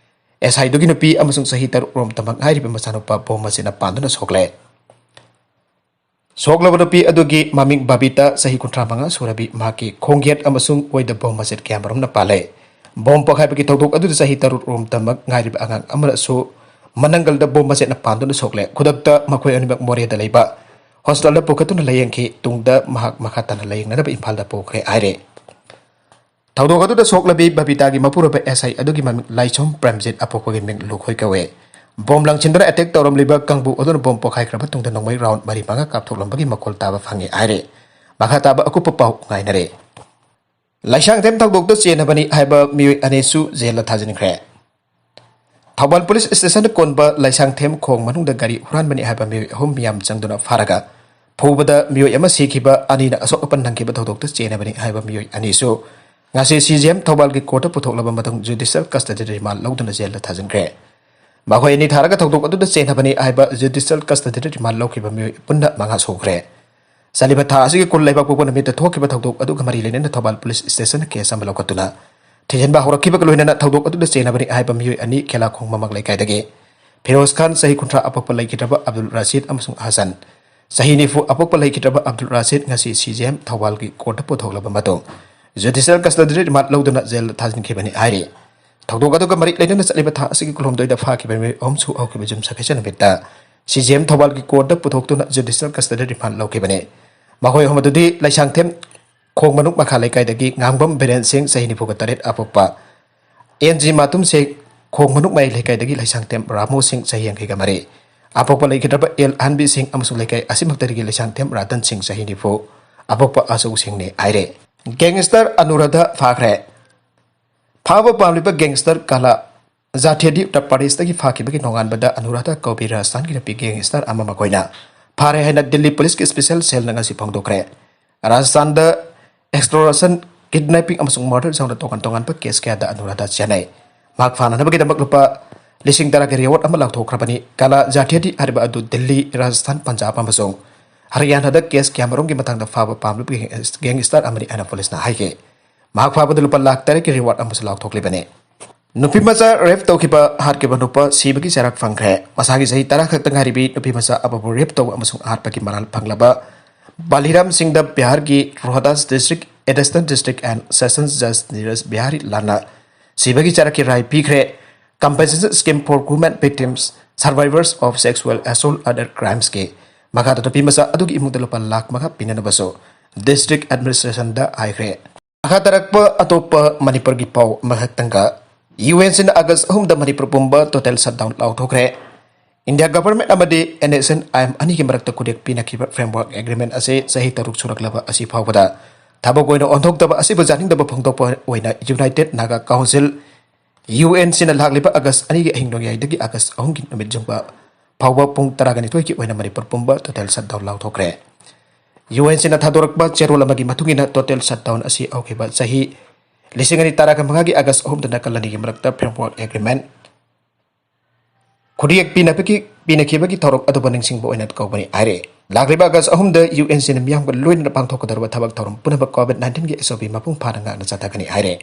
ꯑꯦꯁ ꯑꯥꯏꯗꯨꯒꯤ ꯅꯨꯄꯤ ꯑꯃꯁꯨꯡ ꯆꯍꯤ ꯇꯔꯨꯛ ꯔꯣꯝ ꯇꯃꯛ ꯉꯥꯏꯔꯤꯕ ꯃꯆꯥꯅꯨꯄꯥ ꯕꯣꯝ ꯑꯁꯤꯅ ꯄꯥꯟꯗꯨꯅ ꯁꯣꯛꯂꯦ꯫ ꯁꯣꯛꯂꯕ ꯅꯨꯄꯤ ꯑꯗꯨꯒꯤ ꯃꯃꯤꯡ ꯕꯕꯤꯇꯥ, ꯆꯍꯤ ꯀꯨꯟꯊ꯭ꯔꯥ ꯃꯉꯥ ꯁꯨꯔꯕꯤ꯫ ꯃꯍꯥꯛꯀꯤ ꯈꯣꯡꯌꯦꯠ ꯑꯃꯁꯨꯡ ꯑꯣꯏꯗ ꯕꯣꯝ ꯃꯆꯦꯠ ꯀꯌꯥꯃꯔꯨꯝꯅ ꯄꯥꯜꯂꯦ꯫ ꯕꯣꯝ ꯄꯣꯈꯥꯏꯕꯒꯤ ꯊꯧꯗꯣꯛ ꯑꯗꯨꯗ ꯆꯍꯤ ꯇꯔꯨꯛ ꯔꯣꯝ ꯇꯃꯛ ꯉꯥꯏꯔꯤꯕ ꯑꯉꯥꯡ ꯑꯃꯅꯁꯨ ꯃꯅꯪꯒꯜꯗ ꯕꯣꯝ ꯃꯆꯦꯠꯅ ꯄꯥꯟꯗꯨꯅ ꯁꯣꯛꯂꯦ꯫ ꯈꯨꯗꯛꯇ ꯃꯈꯣꯏ ꯑꯅꯤꯃꯛ ꯃꯣꯔꯦꯗ ꯂꯩꯕ ꯍꯣꯁꯄꯤꯇꯥꯜꯗ ꯄꯨꯈꯠꯇꯨꯅ ꯂꯥꯌꯦꯡꯈꯤ꯫ ꯇꯨꯡꯗ ꯃꯍꯥꯛ ꯃꯈꯥ ꯇꯥꯅ ꯂꯥꯌꯦꯡꯅꯅꯕ ꯏꯝꯐꯥꯜꯗ ꯄꯨꯈ꯭ꯔꯦ ꯍꯥꯏꯔꯦ꯫ ꯊꯧꯗꯣꯛ ꯑꯗꯨꯗ ꯁꯣꯛꯂꯕꯤ ꯕꯕꯤꯇꯥꯒꯤ ꯃꯄꯨꯔꯣꯏꯕ ꯑꯦꯁ ꯑꯥꯏ ꯑꯗꯨꯒꯤ ꯃꯃꯤꯡ ꯂꯥꯏꯁꯣꯝ ꯄ꯭ꯔꯦꯝꯖꯤꯠ, ꯑꯄꯣꯛꯄꯒꯤ ꯃꯤꯡ ꯂꯨꯈꯣꯏ ꯀꯧꯋꯦ꯫ ꯕꯣꯝ ꯂꯪꯁꯤꯟꯗꯨꯅ ꯑꯦꯇꯦꯛ ꯇꯧꯔꯝꯂꯤꯕ ꯀꯥꯡꯕꯨ ꯑꯗꯨꯅ ꯕꯣꯝ ꯄꯣꯈꯥꯏꯈ꯭ꯔꯕ ꯇꯨꯡꯗ ꯅꯣꯡꯃꯩ ꯔꯥꯎꯟ ꯃꯔꯤ ꯃꯉꯥ ꯀꯥꯞꯊꯣꯛꯂꯝꯕꯒꯤ ꯃꯈꯣꯜ ꯇꯥꯕ ꯐꯪꯉꯤ ꯍꯥꯏꯔꯦ꯫ ꯃꯈꯥ ꯇꯥꯕ ꯑꯀꯨꯞꯄ ꯄꯥꯎ ꯉꯥꯏꯅꯔꯦ꯫ ꯂꯩꯁꯥꯡꯊꯦꯝ ꯊꯧꯗꯣꯛꯇ ꯆꯦꯟꯅꯕꯅꯤ ꯍꯥꯏꯕ ꯃꯤꯑꯣꯏ ꯑꯅꯤꯁꯨ ꯖꯦꯜꯗ ꯊꯥꯖꯤꯟꯈ꯭ꯔꯦ꯫ ꯊꯧꯕꯥꯜ ꯄꯨꯂꯤꯁ ꯁ꯭ꯇꯦꯁꯟꯗ ꯀꯣꯟꯕ ꯂꯩꯁꯥꯡꯊꯦꯝ ꯈꯣꯡ ꯃꯅꯨꯡꯗ ꯒꯥꯔꯤ ꯍꯨꯔꯥꯟꯕꯅꯤ ꯍꯥꯏꯕ ꯃꯤꯑꯣꯏ ꯑꯍꯨꯝ ꯃꯤꯌꯥꯝ ꯆꯪꯗꯨꯅ ꯐꯥꯔꯒ ꯐꯨꯕꯗ ꯃꯤꯑꯣꯏ ꯑꯃ ꯁꯤꯈꯤꯕ, ꯑꯅꯤꯅ ꯑꯁꯣꯛ ꯑꯄꯟ ꯅꯪꯈꯤꯕ ꯊꯧꯗꯣꯛꯇ ꯆꯦꯟꯅꯕꯅꯤ ꯍꯥꯏꯕ ꯃꯤꯑꯣꯏ ꯑꯅꯤꯁꯨ ꯉꯁꯤ ꯁꯤ ꯖꯤ ꯑꯦꯝ ꯊꯧꯕꯥꯜꯒꯤ ꯀꯣꯔꯠꯇ ꯄꯨꯊꯣꯛꯂꯕ ꯃꯇꯨꯡ ꯖꯨꯗꯤꯁꯤꯌꯦꯜ ꯀꯁꯇꯗꯤꯗ ꯔꯤꯃꯥꯟ ꯂꯧꯗꯨꯅ ꯖꯦꯜꯗ ꯊꯥꯖꯤꯟꯈ꯭ꯔꯦ꯫ ꯃꯈꯣꯏ ꯑꯅꯤ ꯊꯥꯔꯒ ꯊꯧꯗꯣꯛ ꯑꯗꯨꯗ ꯆꯦꯟꯅꯕꯅꯤ ꯍꯥꯏꯕ ꯖꯨꯗꯤꯁꯤꯌꯦꯜ ꯀꯁꯇꯗꯤꯗ ꯔꯤꯃꯥꯟ ꯂꯧꯈꯤꯕ ꯃꯤꯑꯣꯏ ꯄꯨꯟꯅ ꯃꯉꯥ ꯁꯨꯈ꯭ꯔꯦ꯫ ꯆꯠꯂꯤꯕ ꯊꯥ ꯑꯁꯤꯒꯤ ꯀꯨꯟ ꯂꯩꯕꯥꯛꯄꯣꯛꯄ ꯅꯨꯃꯤꯠꯇ ꯊꯣꯛꯈꯤꯕ ꯊꯧꯗꯣꯛ ꯑꯗꯨꯒ ꯃꯔꯤ ꯂꯩꯅꯅ ꯊꯧꯕꯥꯜ ꯄꯨꯂꯤꯁ ꯁ꯭ꯇꯦꯁꯟꯅ ꯀꯦꯁ ꯑꯃ ꯂꯧꯈꯠꯇꯨꯅ ꯊꯤꯖꯤꯟꯕ ꯍꯧꯔꯛꯈꯤꯕꯒ ꯂꯣꯏꯅꯅ ꯊꯧꯗꯣꯛ ꯑꯗꯨꯗ ꯆꯦꯟꯅꯕꯅꯤ ꯍꯥꯏꯕ ꯃꯤꯑꯣꯏ ꯑꯅꯤ ꯈꯦꯂꯥꯈꯣꯡ ꯃꯃꯛ ꯂꯩꯀꯥꯏꯗꯒꯤ ꯐꯤꯔꯣꯖ ꯈꯥꯟ, ꯆꯍꯤ ꯀꯨꯟꯊ꯭ꯔꯥ, ꯑꯄꯣꯛꯄ ꯂꯩꯈꯤꯗ꯭ꯔꯕ ꯑꯕꯗꯨꯜ ꯔꯥꯁꯤꯗ ꯑꯃꯁꯨꯡ ꯑꯍꯁꯟ, ꯆꯍꯤ ꯅꯤꯐꯨ, ꯑꯄꯣꯛꯄ ꯂꯩꯈꯤꯗ꯭ꯔꯕ ꯑꯕꯗꯨꯜ ꯔꯥꯁꯤꯗ ꯉꯁꯤ ꯁꯤ ꯖꯤ ꯑꯦꯝ ꯊꯧꯕꯥꯜꯒꯤ ꯀꯣꯔꯠꯇ ꯄꯨꯊꯣꯛꯂꯕ ꯃꯇꯨꯡ ꯖꯨꯗꯤꯁꯤꯌꯦꯜ ꯀꯁꯇꯗꯤꯗ ꯔꯤꯃꯥꯟ ꯂꯧꯗꯨꯅ ꯖꯦꯜꯗ ꯊꯥꯖꯤꯟꯈꯤꯕꯅꯤ ꯍꯥꯏꯔꯤ꯫ ꯊꯧꯗꯣꯛ ꯑꯗꯨꯒ ꯃꯔꯤ ꯂꯩꯅꯅ ꯆꯠꯂꯤꯕ ꯊꯥ ꯑꯁꯤꯒꯤ ꯀꯨꯟꯍꯨꯝꯗꯣꯏꯗ ꯐꯥꯈꯤꯕ ꯃꯤꯑꯣꯏ ꯑꯍꯨꯝꯁꯨ ꯍꯧꯈꯤꯕ ꯌꯨꯝꯁꯥꯀꯩꯁꯥ ꯅꯨꯃꯤꯠꯇ ꯁꯤ ꯖꯤ ꯑꯦꯝ ꯊꯧꯕꯥꯜꯒꯤ ꯀꯣꯔꯠꯇ ꯄꯨꯊꯣꯛꯇꯨꯅ ꯖꯨꯗꯤꯁꯤꯌꯦꯜ ꯀꯁꯇꯗꯤꯗ ꯔꯤꯃꯥꯟ ꯂꯧꯈꯤꯕꯅꯤ꯫ ꯃꯈꯣꯏ ꯑꯍꯨꯝ ꯑꯗꯨꯗꯤ ꯂꯩꯁꯥꯡꯊꯦꯝ ꯈꯣꯡ ꯃꯅꯨꯡ ꯃꯈꯥ ꯂꯩꯀꯥꯏꯗꯒꯤ ꯉꯥꯡꯕꯝ ꯕꯤꯔꯦꯟ ꯁꯤꯡ, ꯆꯍꯤ ꯅꯤꯐꯨꯒ ꯇꯔꯦꯠ, ꯑꯄꯣꯛꯄ, ꯑꯦꯟ ꯖꯤ ꯃꯥꯇꯨꯝ ꯁꯤꯡ, ꯈꯣꯡ ꯃꯅꯨꯡ ꯃꯌꯥꯏ ꯂꯩꯀꯥꯏꯗꯒꯤ ꯂꯩꯁꯥꯡꯊꯦꯝ ꯔꯥꯃꯨ ꯁꯤꯡ, ꯆꯍꯤ ꯌꯥꯡꯈꯩꯒ ꯃꯔꯤ, ꯑꯄꯣꯛꯄ ꯂꯩꯈꯤꯗ꯭ꯔꯕ ꯑꯦꯜ ꯑꯍꯟꯕꯤ ꯁꯤꯡ ꯑꯃꯁꯨꯡ ꯂꯩꯀꯥꯏ ꯑꯁꯤꯃꯛꯇꯒꯤ ꯂꯩꯁꯥꯡꯊꯦꯝ ꯔꯇꯟ ꯁꯤꯡ, ꯆꯍꯤ ꯅꯤꯐꯨ, ꯑꯄꯣꯛꯄ ꯑꯆꯧ ꯁꯤꯡꯅꯤ ꯍꯥꯏꯔꯦ꯫ ꯒꯦꯡꯁꯇꯔ ꯑꯅꯨꯔꯥꯙ ꯐꯥꯈ꯭ꯔꯦ꯫ ꯐꯥꯕ ꯄꯥꯝꯂꯤꯕ ꯒꯦꯡꯁꯇꯔ ꯀꯥꯂꯥ ꯖꯥꯊꯦꯗꯤ ꯎꯠꯇꯔ ꯄ꯭ꯔꯗꯦꯁꯇꯒꯤ ꯐꯥꯈꯤꯕꯒꯤ ꯅꯣꯡꯉꯥꯟꯕꯗ ꯑꯅꯨꯔꯥꯙ ꯀꯧꯕꯤ ꯔꯥꯖꯁꯊꯥꯟꯒꯤ ꯅꯨꯄꯤ ꯒꯦꯡꯁꯇꯔ ꯑꯃ ꯃꯈꯣꯏꯅ ꯐꯥꯔꯦ ꯍꯥꯏꯅ ꯗꯤꯜꯂꯤ ꯄꯨꯂꯤꯁꯀꯤ ꯁ꯭ꯄꯦꯁꯦꯜ ꯁꯦꯜꯅ ꯉꯁꯤ ꯐꯣꯡꯗꯣꯛꯈ꯭ꯔꯦ꯫ ꯔꯥꯖꯁꯊꯥꯟꯗ ꯑꯦꯛꯁꯇꯣꯔꯁꯟ, ꯀꯤꯗꯅꯦꯄꯤꯡ ꯑꯃꯁꯨꯡ ꯃꯔꯗꯔ ꯌꯥꯎꯅ ꯇꯣꯉꯥꯟ ꯇꯣꯉꯥꯟꯕ ꯀꯦꯁ ꯀꯌꯥꯗ ꯑꯅꯨꯔꯥꯙ ꯆꯦꯟꯅꯩ꯫ ꯃꯍꯥꯛ ꯐꯥꯅꯅꯕꯒꯤꯗꯃꯛ ꯂꯨꯄꯥ ꯂꯤꯁꯤꯡ ꯇꯔꯥꯒꯤ ꯔꯤꯋꯥꯔꯗ ꯑꯃ ꯂꯥꯎꯊꯣꯛꯈ꯭ꯔꯕꯅꯤ꯫ ꯀꯥꯂꯥ ꯖꯥꯊꯦꯗꯤ ꯍꯥꯏꯔꯤꯕ ꯑꯗꯨ ꯗꯤꯜꯂꯤ, ꯔꯥꯖꯁꯊꯥꯟ, ꯄꯟꯖꯥꯕ ꯑꯃꯁꯨꯡ ꯍꯔꯤꯌꯥꯅꯥꯗ ꯀꯦꯁ ꯀꯌꯥꯃꯔꯨꯝꯒꯤ ꯃꯇꯥꯡꯗ ꯐꯥꯕ ꯄꯥꯝꯂꯤꯕ ꯒꯦꯡ-, ꯒꯦꯡꯁꯇꯔ ꯑꯃꯅꯤ ꯍꯥꯏꯅ ꯄꯨꯂꯤꯁꯅ ꯍꯥꯏꯈꯤ꯫ ꯃꯍꯥꯛ ꯐꯥꯕꯗ ꯂꯨꯄꯥ ꯂꯥꯈ ꯇꯔꯦꯠꯀꯤ ꯔꯤꯋꯥꯔꯗ ꯑꯃꯁꯨ ꯂꯥꯎꯊꯣꯛꯂꯤꯕꯅꯤ꯫ ꯅꯨꯄꯤꯃꯆꯥ ꯔꯦꯞ ꯇꯧꯈꯤꯕ ꯍꯥꯠꯈꯤꯕ ꯅꯨꯄꯥ ꯁꯤꯕꯒꯤ ꯆꯩꯔꯥꯛ ꯐꯪꯈ꯭ꯔꯦ꯫ ꯃꯁꯥꯒꯤ ꯆꯍꯤ ꯇꯔꯥ ꯈꯛꯇ ꯉꯥꯏꯔꯤꯕꯤ ꯅꯨꯄꯤꯃꯆꯥ ꯑꯃꯕꯨ ꯔꯦꯞ ꯇꯧꯕ ꯑꯃꯁꯨꯡ ꯍꯥꯠꯄꯒꯤ ꯃꯔꯥꯜ ꯐꯪꯂꯕ ꯕꯥꯂꯤꯔꯥꯝ ꯁꯤꯡꯗ ꯕꯤꯍꯥꯔꯒꯤ Rohtas district additional district and sessions ꯖꯁ ꯅꯤꯔꯖ ꯕꯤꯍꯥꯔꯤ ꯂꯥꯜꯅ ꯁꯤꯕꯒꯤ ꯆꯩꯔꯥꯛꯀꯤ ꯔꯥꯏ ꯄꯤꯈ꯭ꯔꯦ꯫ Compensation Scheme for Women Victims, Survivors of Sexual Assault, Other Crimesꯀꯤ ꯃꯈꯥꯗ ꯅꯨꯄꯤꯃꯆꯥ ꯑꯗꯨꯒꯤ ꯏꯃꯨꯡꯗ ꯂꯨꯄꯥ ꯂꯥꯈ ꯃꯉꯥ ꯄꯤꯅꯅꯕꯁꯨ ꯗꯤꯁꯇ꯭ꯔꯤꯛ ꯑꯦꯗꯃꯤꯅꯤꯁꯇ꯭ꯔꯦꯁꯟꯗ ꯍꯥꯏꯈ꯭ꯔꯦ꯫ ꯃꯈꯥ ꯇꯥꯔꯛꯄ ꯑꯇꯣꯞꯄ ꯃꯅꯤꯄꯨꯔꯒꯤ ꯄꯥꯎ ꯑꯃꯈꯛꯇꯪꯒ, ꯌꯨ ꯑꯦꯟ ꯁꯤꯅ ꯑꯥꯒꯁ ꯑꯍꯨꯝꯗ ꯃꯅꯤꯄꯨꯔ ꯄꯨꯝꯕ ꯇꯣꯇꯦꯜ ꯁꯠꯗꯥꯎꯟ ꯂꯥꯎꯊꯣꯛꯈ꯭ꯔꯦ꯫ ꯏꯟꯗꯤꯌꯥ ꯒꯚꯔꯟꯃꯦꯟꯠ ꯑꯃꯗꯤ N S N I M ꯑꯅꯤꯒꯤ ꯃꯔꯛꯇ ꯈꯨꯗꯦꯛ ꯄꯤꯅꯈꯤꯕ ꯐ꯭ꯔꯦꯝꯋꯥꯔꯛ ꯑꯦꯒ꯭ꯔꯤꯃꯦꯟꯠ ꯑꯁꯤ ꯆꯍꯤ ꯇꯔꯨꯛ ꯁꯨꯔꯛꯂꯕ ꯑꯁꯤ ꯐꯥꯎꯕꯗ ꯊꯕꯛ ꯑꯣꯏꯅ ꯑꯣꯟꯊꯣꯛꯇꯕ ꯑꯁꯤꯕꯨ ꯌꯥꯅꯤꯡꯗꯕ ꯐꯣꯡꯗꯣꯛꯄ ꯑꯣꯏꯅ United Naga Council, U N ꯁꯤꯅ ꯂꯥꯛꯂꯤꯕ ꯑꯥꯒꯁ ꯑꯅꯤꯒꯤ ꯑꯍꯤꯡ ꯅꯣꯡꯌꯥꯏꯗꯒꯤ ꯑꯥꯒꯁ ꯑꯍꯨꯝꯒꯤ ꯅꯨꯃꯤꯠ ꯌꯨꯡꯕ ꯐꯥꯎꯕ ꯄꯨꯡ ꯇꯔꯥꯒ ꯅꯤꯊꯣꯏꯒꯤ ꯑꯣꯏꯅ ꯃꯅꯤꯄꯨꯔ ꯄꯨꯝꯕ ꯇꯣꯇꯦꯜ ꯁꯠꯗꯥꯎꯟ ꯂꯥꯎꯊꯣꯛꯈ꯭ꯔꯦ꯫ ꯌꯨ ꯑꯦꯟ ꯁꯤꯅ ꯊꯥꯗꯣꯔꯛꯄ ꯆꯦꯔꯣꯜ ꯑꯃꯒꯤ ꯃꯇꯨꯡ ꯏꯟꯅ ꯇꯣꯇꯦꯜ ꯁꯠꯗꯥꯎꯟ ꯑꯁꯤ ꯍꯧꯈꯤꯕ ꯆꯍꯤ ꯂꯤꯁꯤꯡ ꯑꯅꯤ ꯇꯔꯥꯒ ꯃꯉꯥꯒꯤ ꯑꯥꯒꯁ ꯑꯍꯨꯝꯗ ꯅꯥꯀꯜ ꯑꯅꯤꯒꯤ ꯃꯔꯛꯇ ꯐ꯭ꯔꯦꯝꯋꯥꯔꯛ ꯑꯦꯒ꯭ꯔꯤꯃꯦꯟꯠ ꯈꯨꯗꯦꯛ ꯄꯤꯅꯕꯒꯤ, ꯄꯤꯅꯈꯤꯕꯒꯤ ꯊꯧꯔꯝ ꯑꯗꯨꯕꯨ ꯅꯤꯡꯁꯤꯡꯕ ꯑꯣꯏꯅ ꯀꯧꯕꯅꯤ ꯍꯥꯏꯔꯦ꯫ ꯂꯥꯛꯂꯤꯕ ꯑꯥꯒꯁ ꯑꯍꯨꯝꯗ ꯌꯨ ꯑꯦꯟ ꯁꯤꯅ ꯃꯤꯌꯥꯝꯒ ꯂꯣꯏꯅꯅ ꯄꯥꯡꯊꯣꯛꯀꯗꯧꯔꯤꯕ ꯊꯕꯛ ꯊꯧꯔꯝ ꯄꯨꯝꯅꯃꯛ ꯀꯣꯚꯤꯗ ꯅꯥꯏꯟꯇꯤꯟꯒꯤ ꯑꯦꯁ ꯑꯣ ꯄꯤ ꯃꯄꯨꯡ ꯐꯥꯅ ꯉꯥꯛꯅ ꯆꯠꯊꯒꯅꯤ ꯍꯥꯏꯔꯦ꯫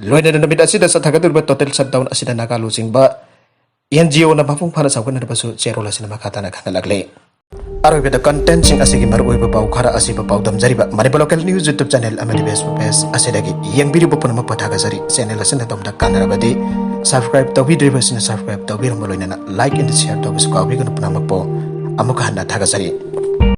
ꯂꯣꯏꯅꯅ ꯅꯨꯃꯤꯠ ꯑꯁꯤꯗ ꯆꯠꯊꯒꯗꯧꯔꯤꯕ ꯇꯣꯇꯦꯜ ꯁꯠꯗꯥꯎꯟ ꯑꯁꯤꯗ ꯅꯥꯒꯥ ꯂꯨꯆꯤꯡꯕ ꯑꯦꯟ ꯖꯤ ꯑꯣꯅ ꯃꯄꯨꯡ ꯐꯥꯅ ꯁꯧꯒꯠꯅꯅꯕꯁꯨ ꯆꯦꯔꯣꯜ ꯑꯁꯤꯅ ꯃꯈꯥ ꯇꯥꯅ ꯈꯪꯍꯜꯂꯛꯂꯤ꯫ ꯑꯔꯣꯏꯕꯗ ꯀꯟꯇꯦꯟꯠꯁꯤꯡ ꯑꯁꯤꯒꯤ ꯃꯔꯨꯑꯣꯏꯕ ꯄꯥꯎ ꯈꯔ ꯑꯁꯤꯕꯨ ꯄꯥꯎꯗꯝꯖꯔꯤꯕ ꯃꯅꯤꯄꯨꯔ ꯂꯣꯀꯦꯜ ꯅ꯭ꯌꯨꯁ ꯌꯨꯇ꯭ꯌꯨꯕ ꯆꯦꯅꯦꯜ ꯑꯃꯗꯤ ꯐꯦꯁꯕꯨꯛ ꯄꯦꯖ ꯑꯁꯤꯗꯒꯤ ꯌꯦꯡꯕꯤꯔꯤꯕ ꯄꯨꯝꯅꯃꯛꯄꯨ ꯊꯥꯒꯠꯆꯔꯤ꯫ ꯆꯦꯅꯦꯜ ꯑꯁꯤꯅ ꯑꯗꯣꯝꯗ ꯀꯥꯟꯅꯔꯕꯗꯤ ꯁꯕꯁꯀ꯭ꯔꯥꯏꯕ ꯇꯧꯕꯤꯗ꯭ꯔꯤꯕꯁꯤꯡꯅ ꯁꯕꯁꯀ꯭ꯔꯥꯏꯕ ꯇꯧꯕꯤꯔꯝꯕ ꯂꯣꯏꯅꯅ ꯂꯥꯏꯛ ꯑꯦꯟ ꯁꯤꯌꯔ ꯇꯧꯕꯁꯨ ꯀꯥꯎꯕꯤꯒꯅꯨ꯫ ꯄꯨꯝꯅꯃꯛꯄꯨ ꯑꯃꯨꯛ ꯍꯟꯅ ꯊꯥꯒꯠꯆꯔꯤ꯫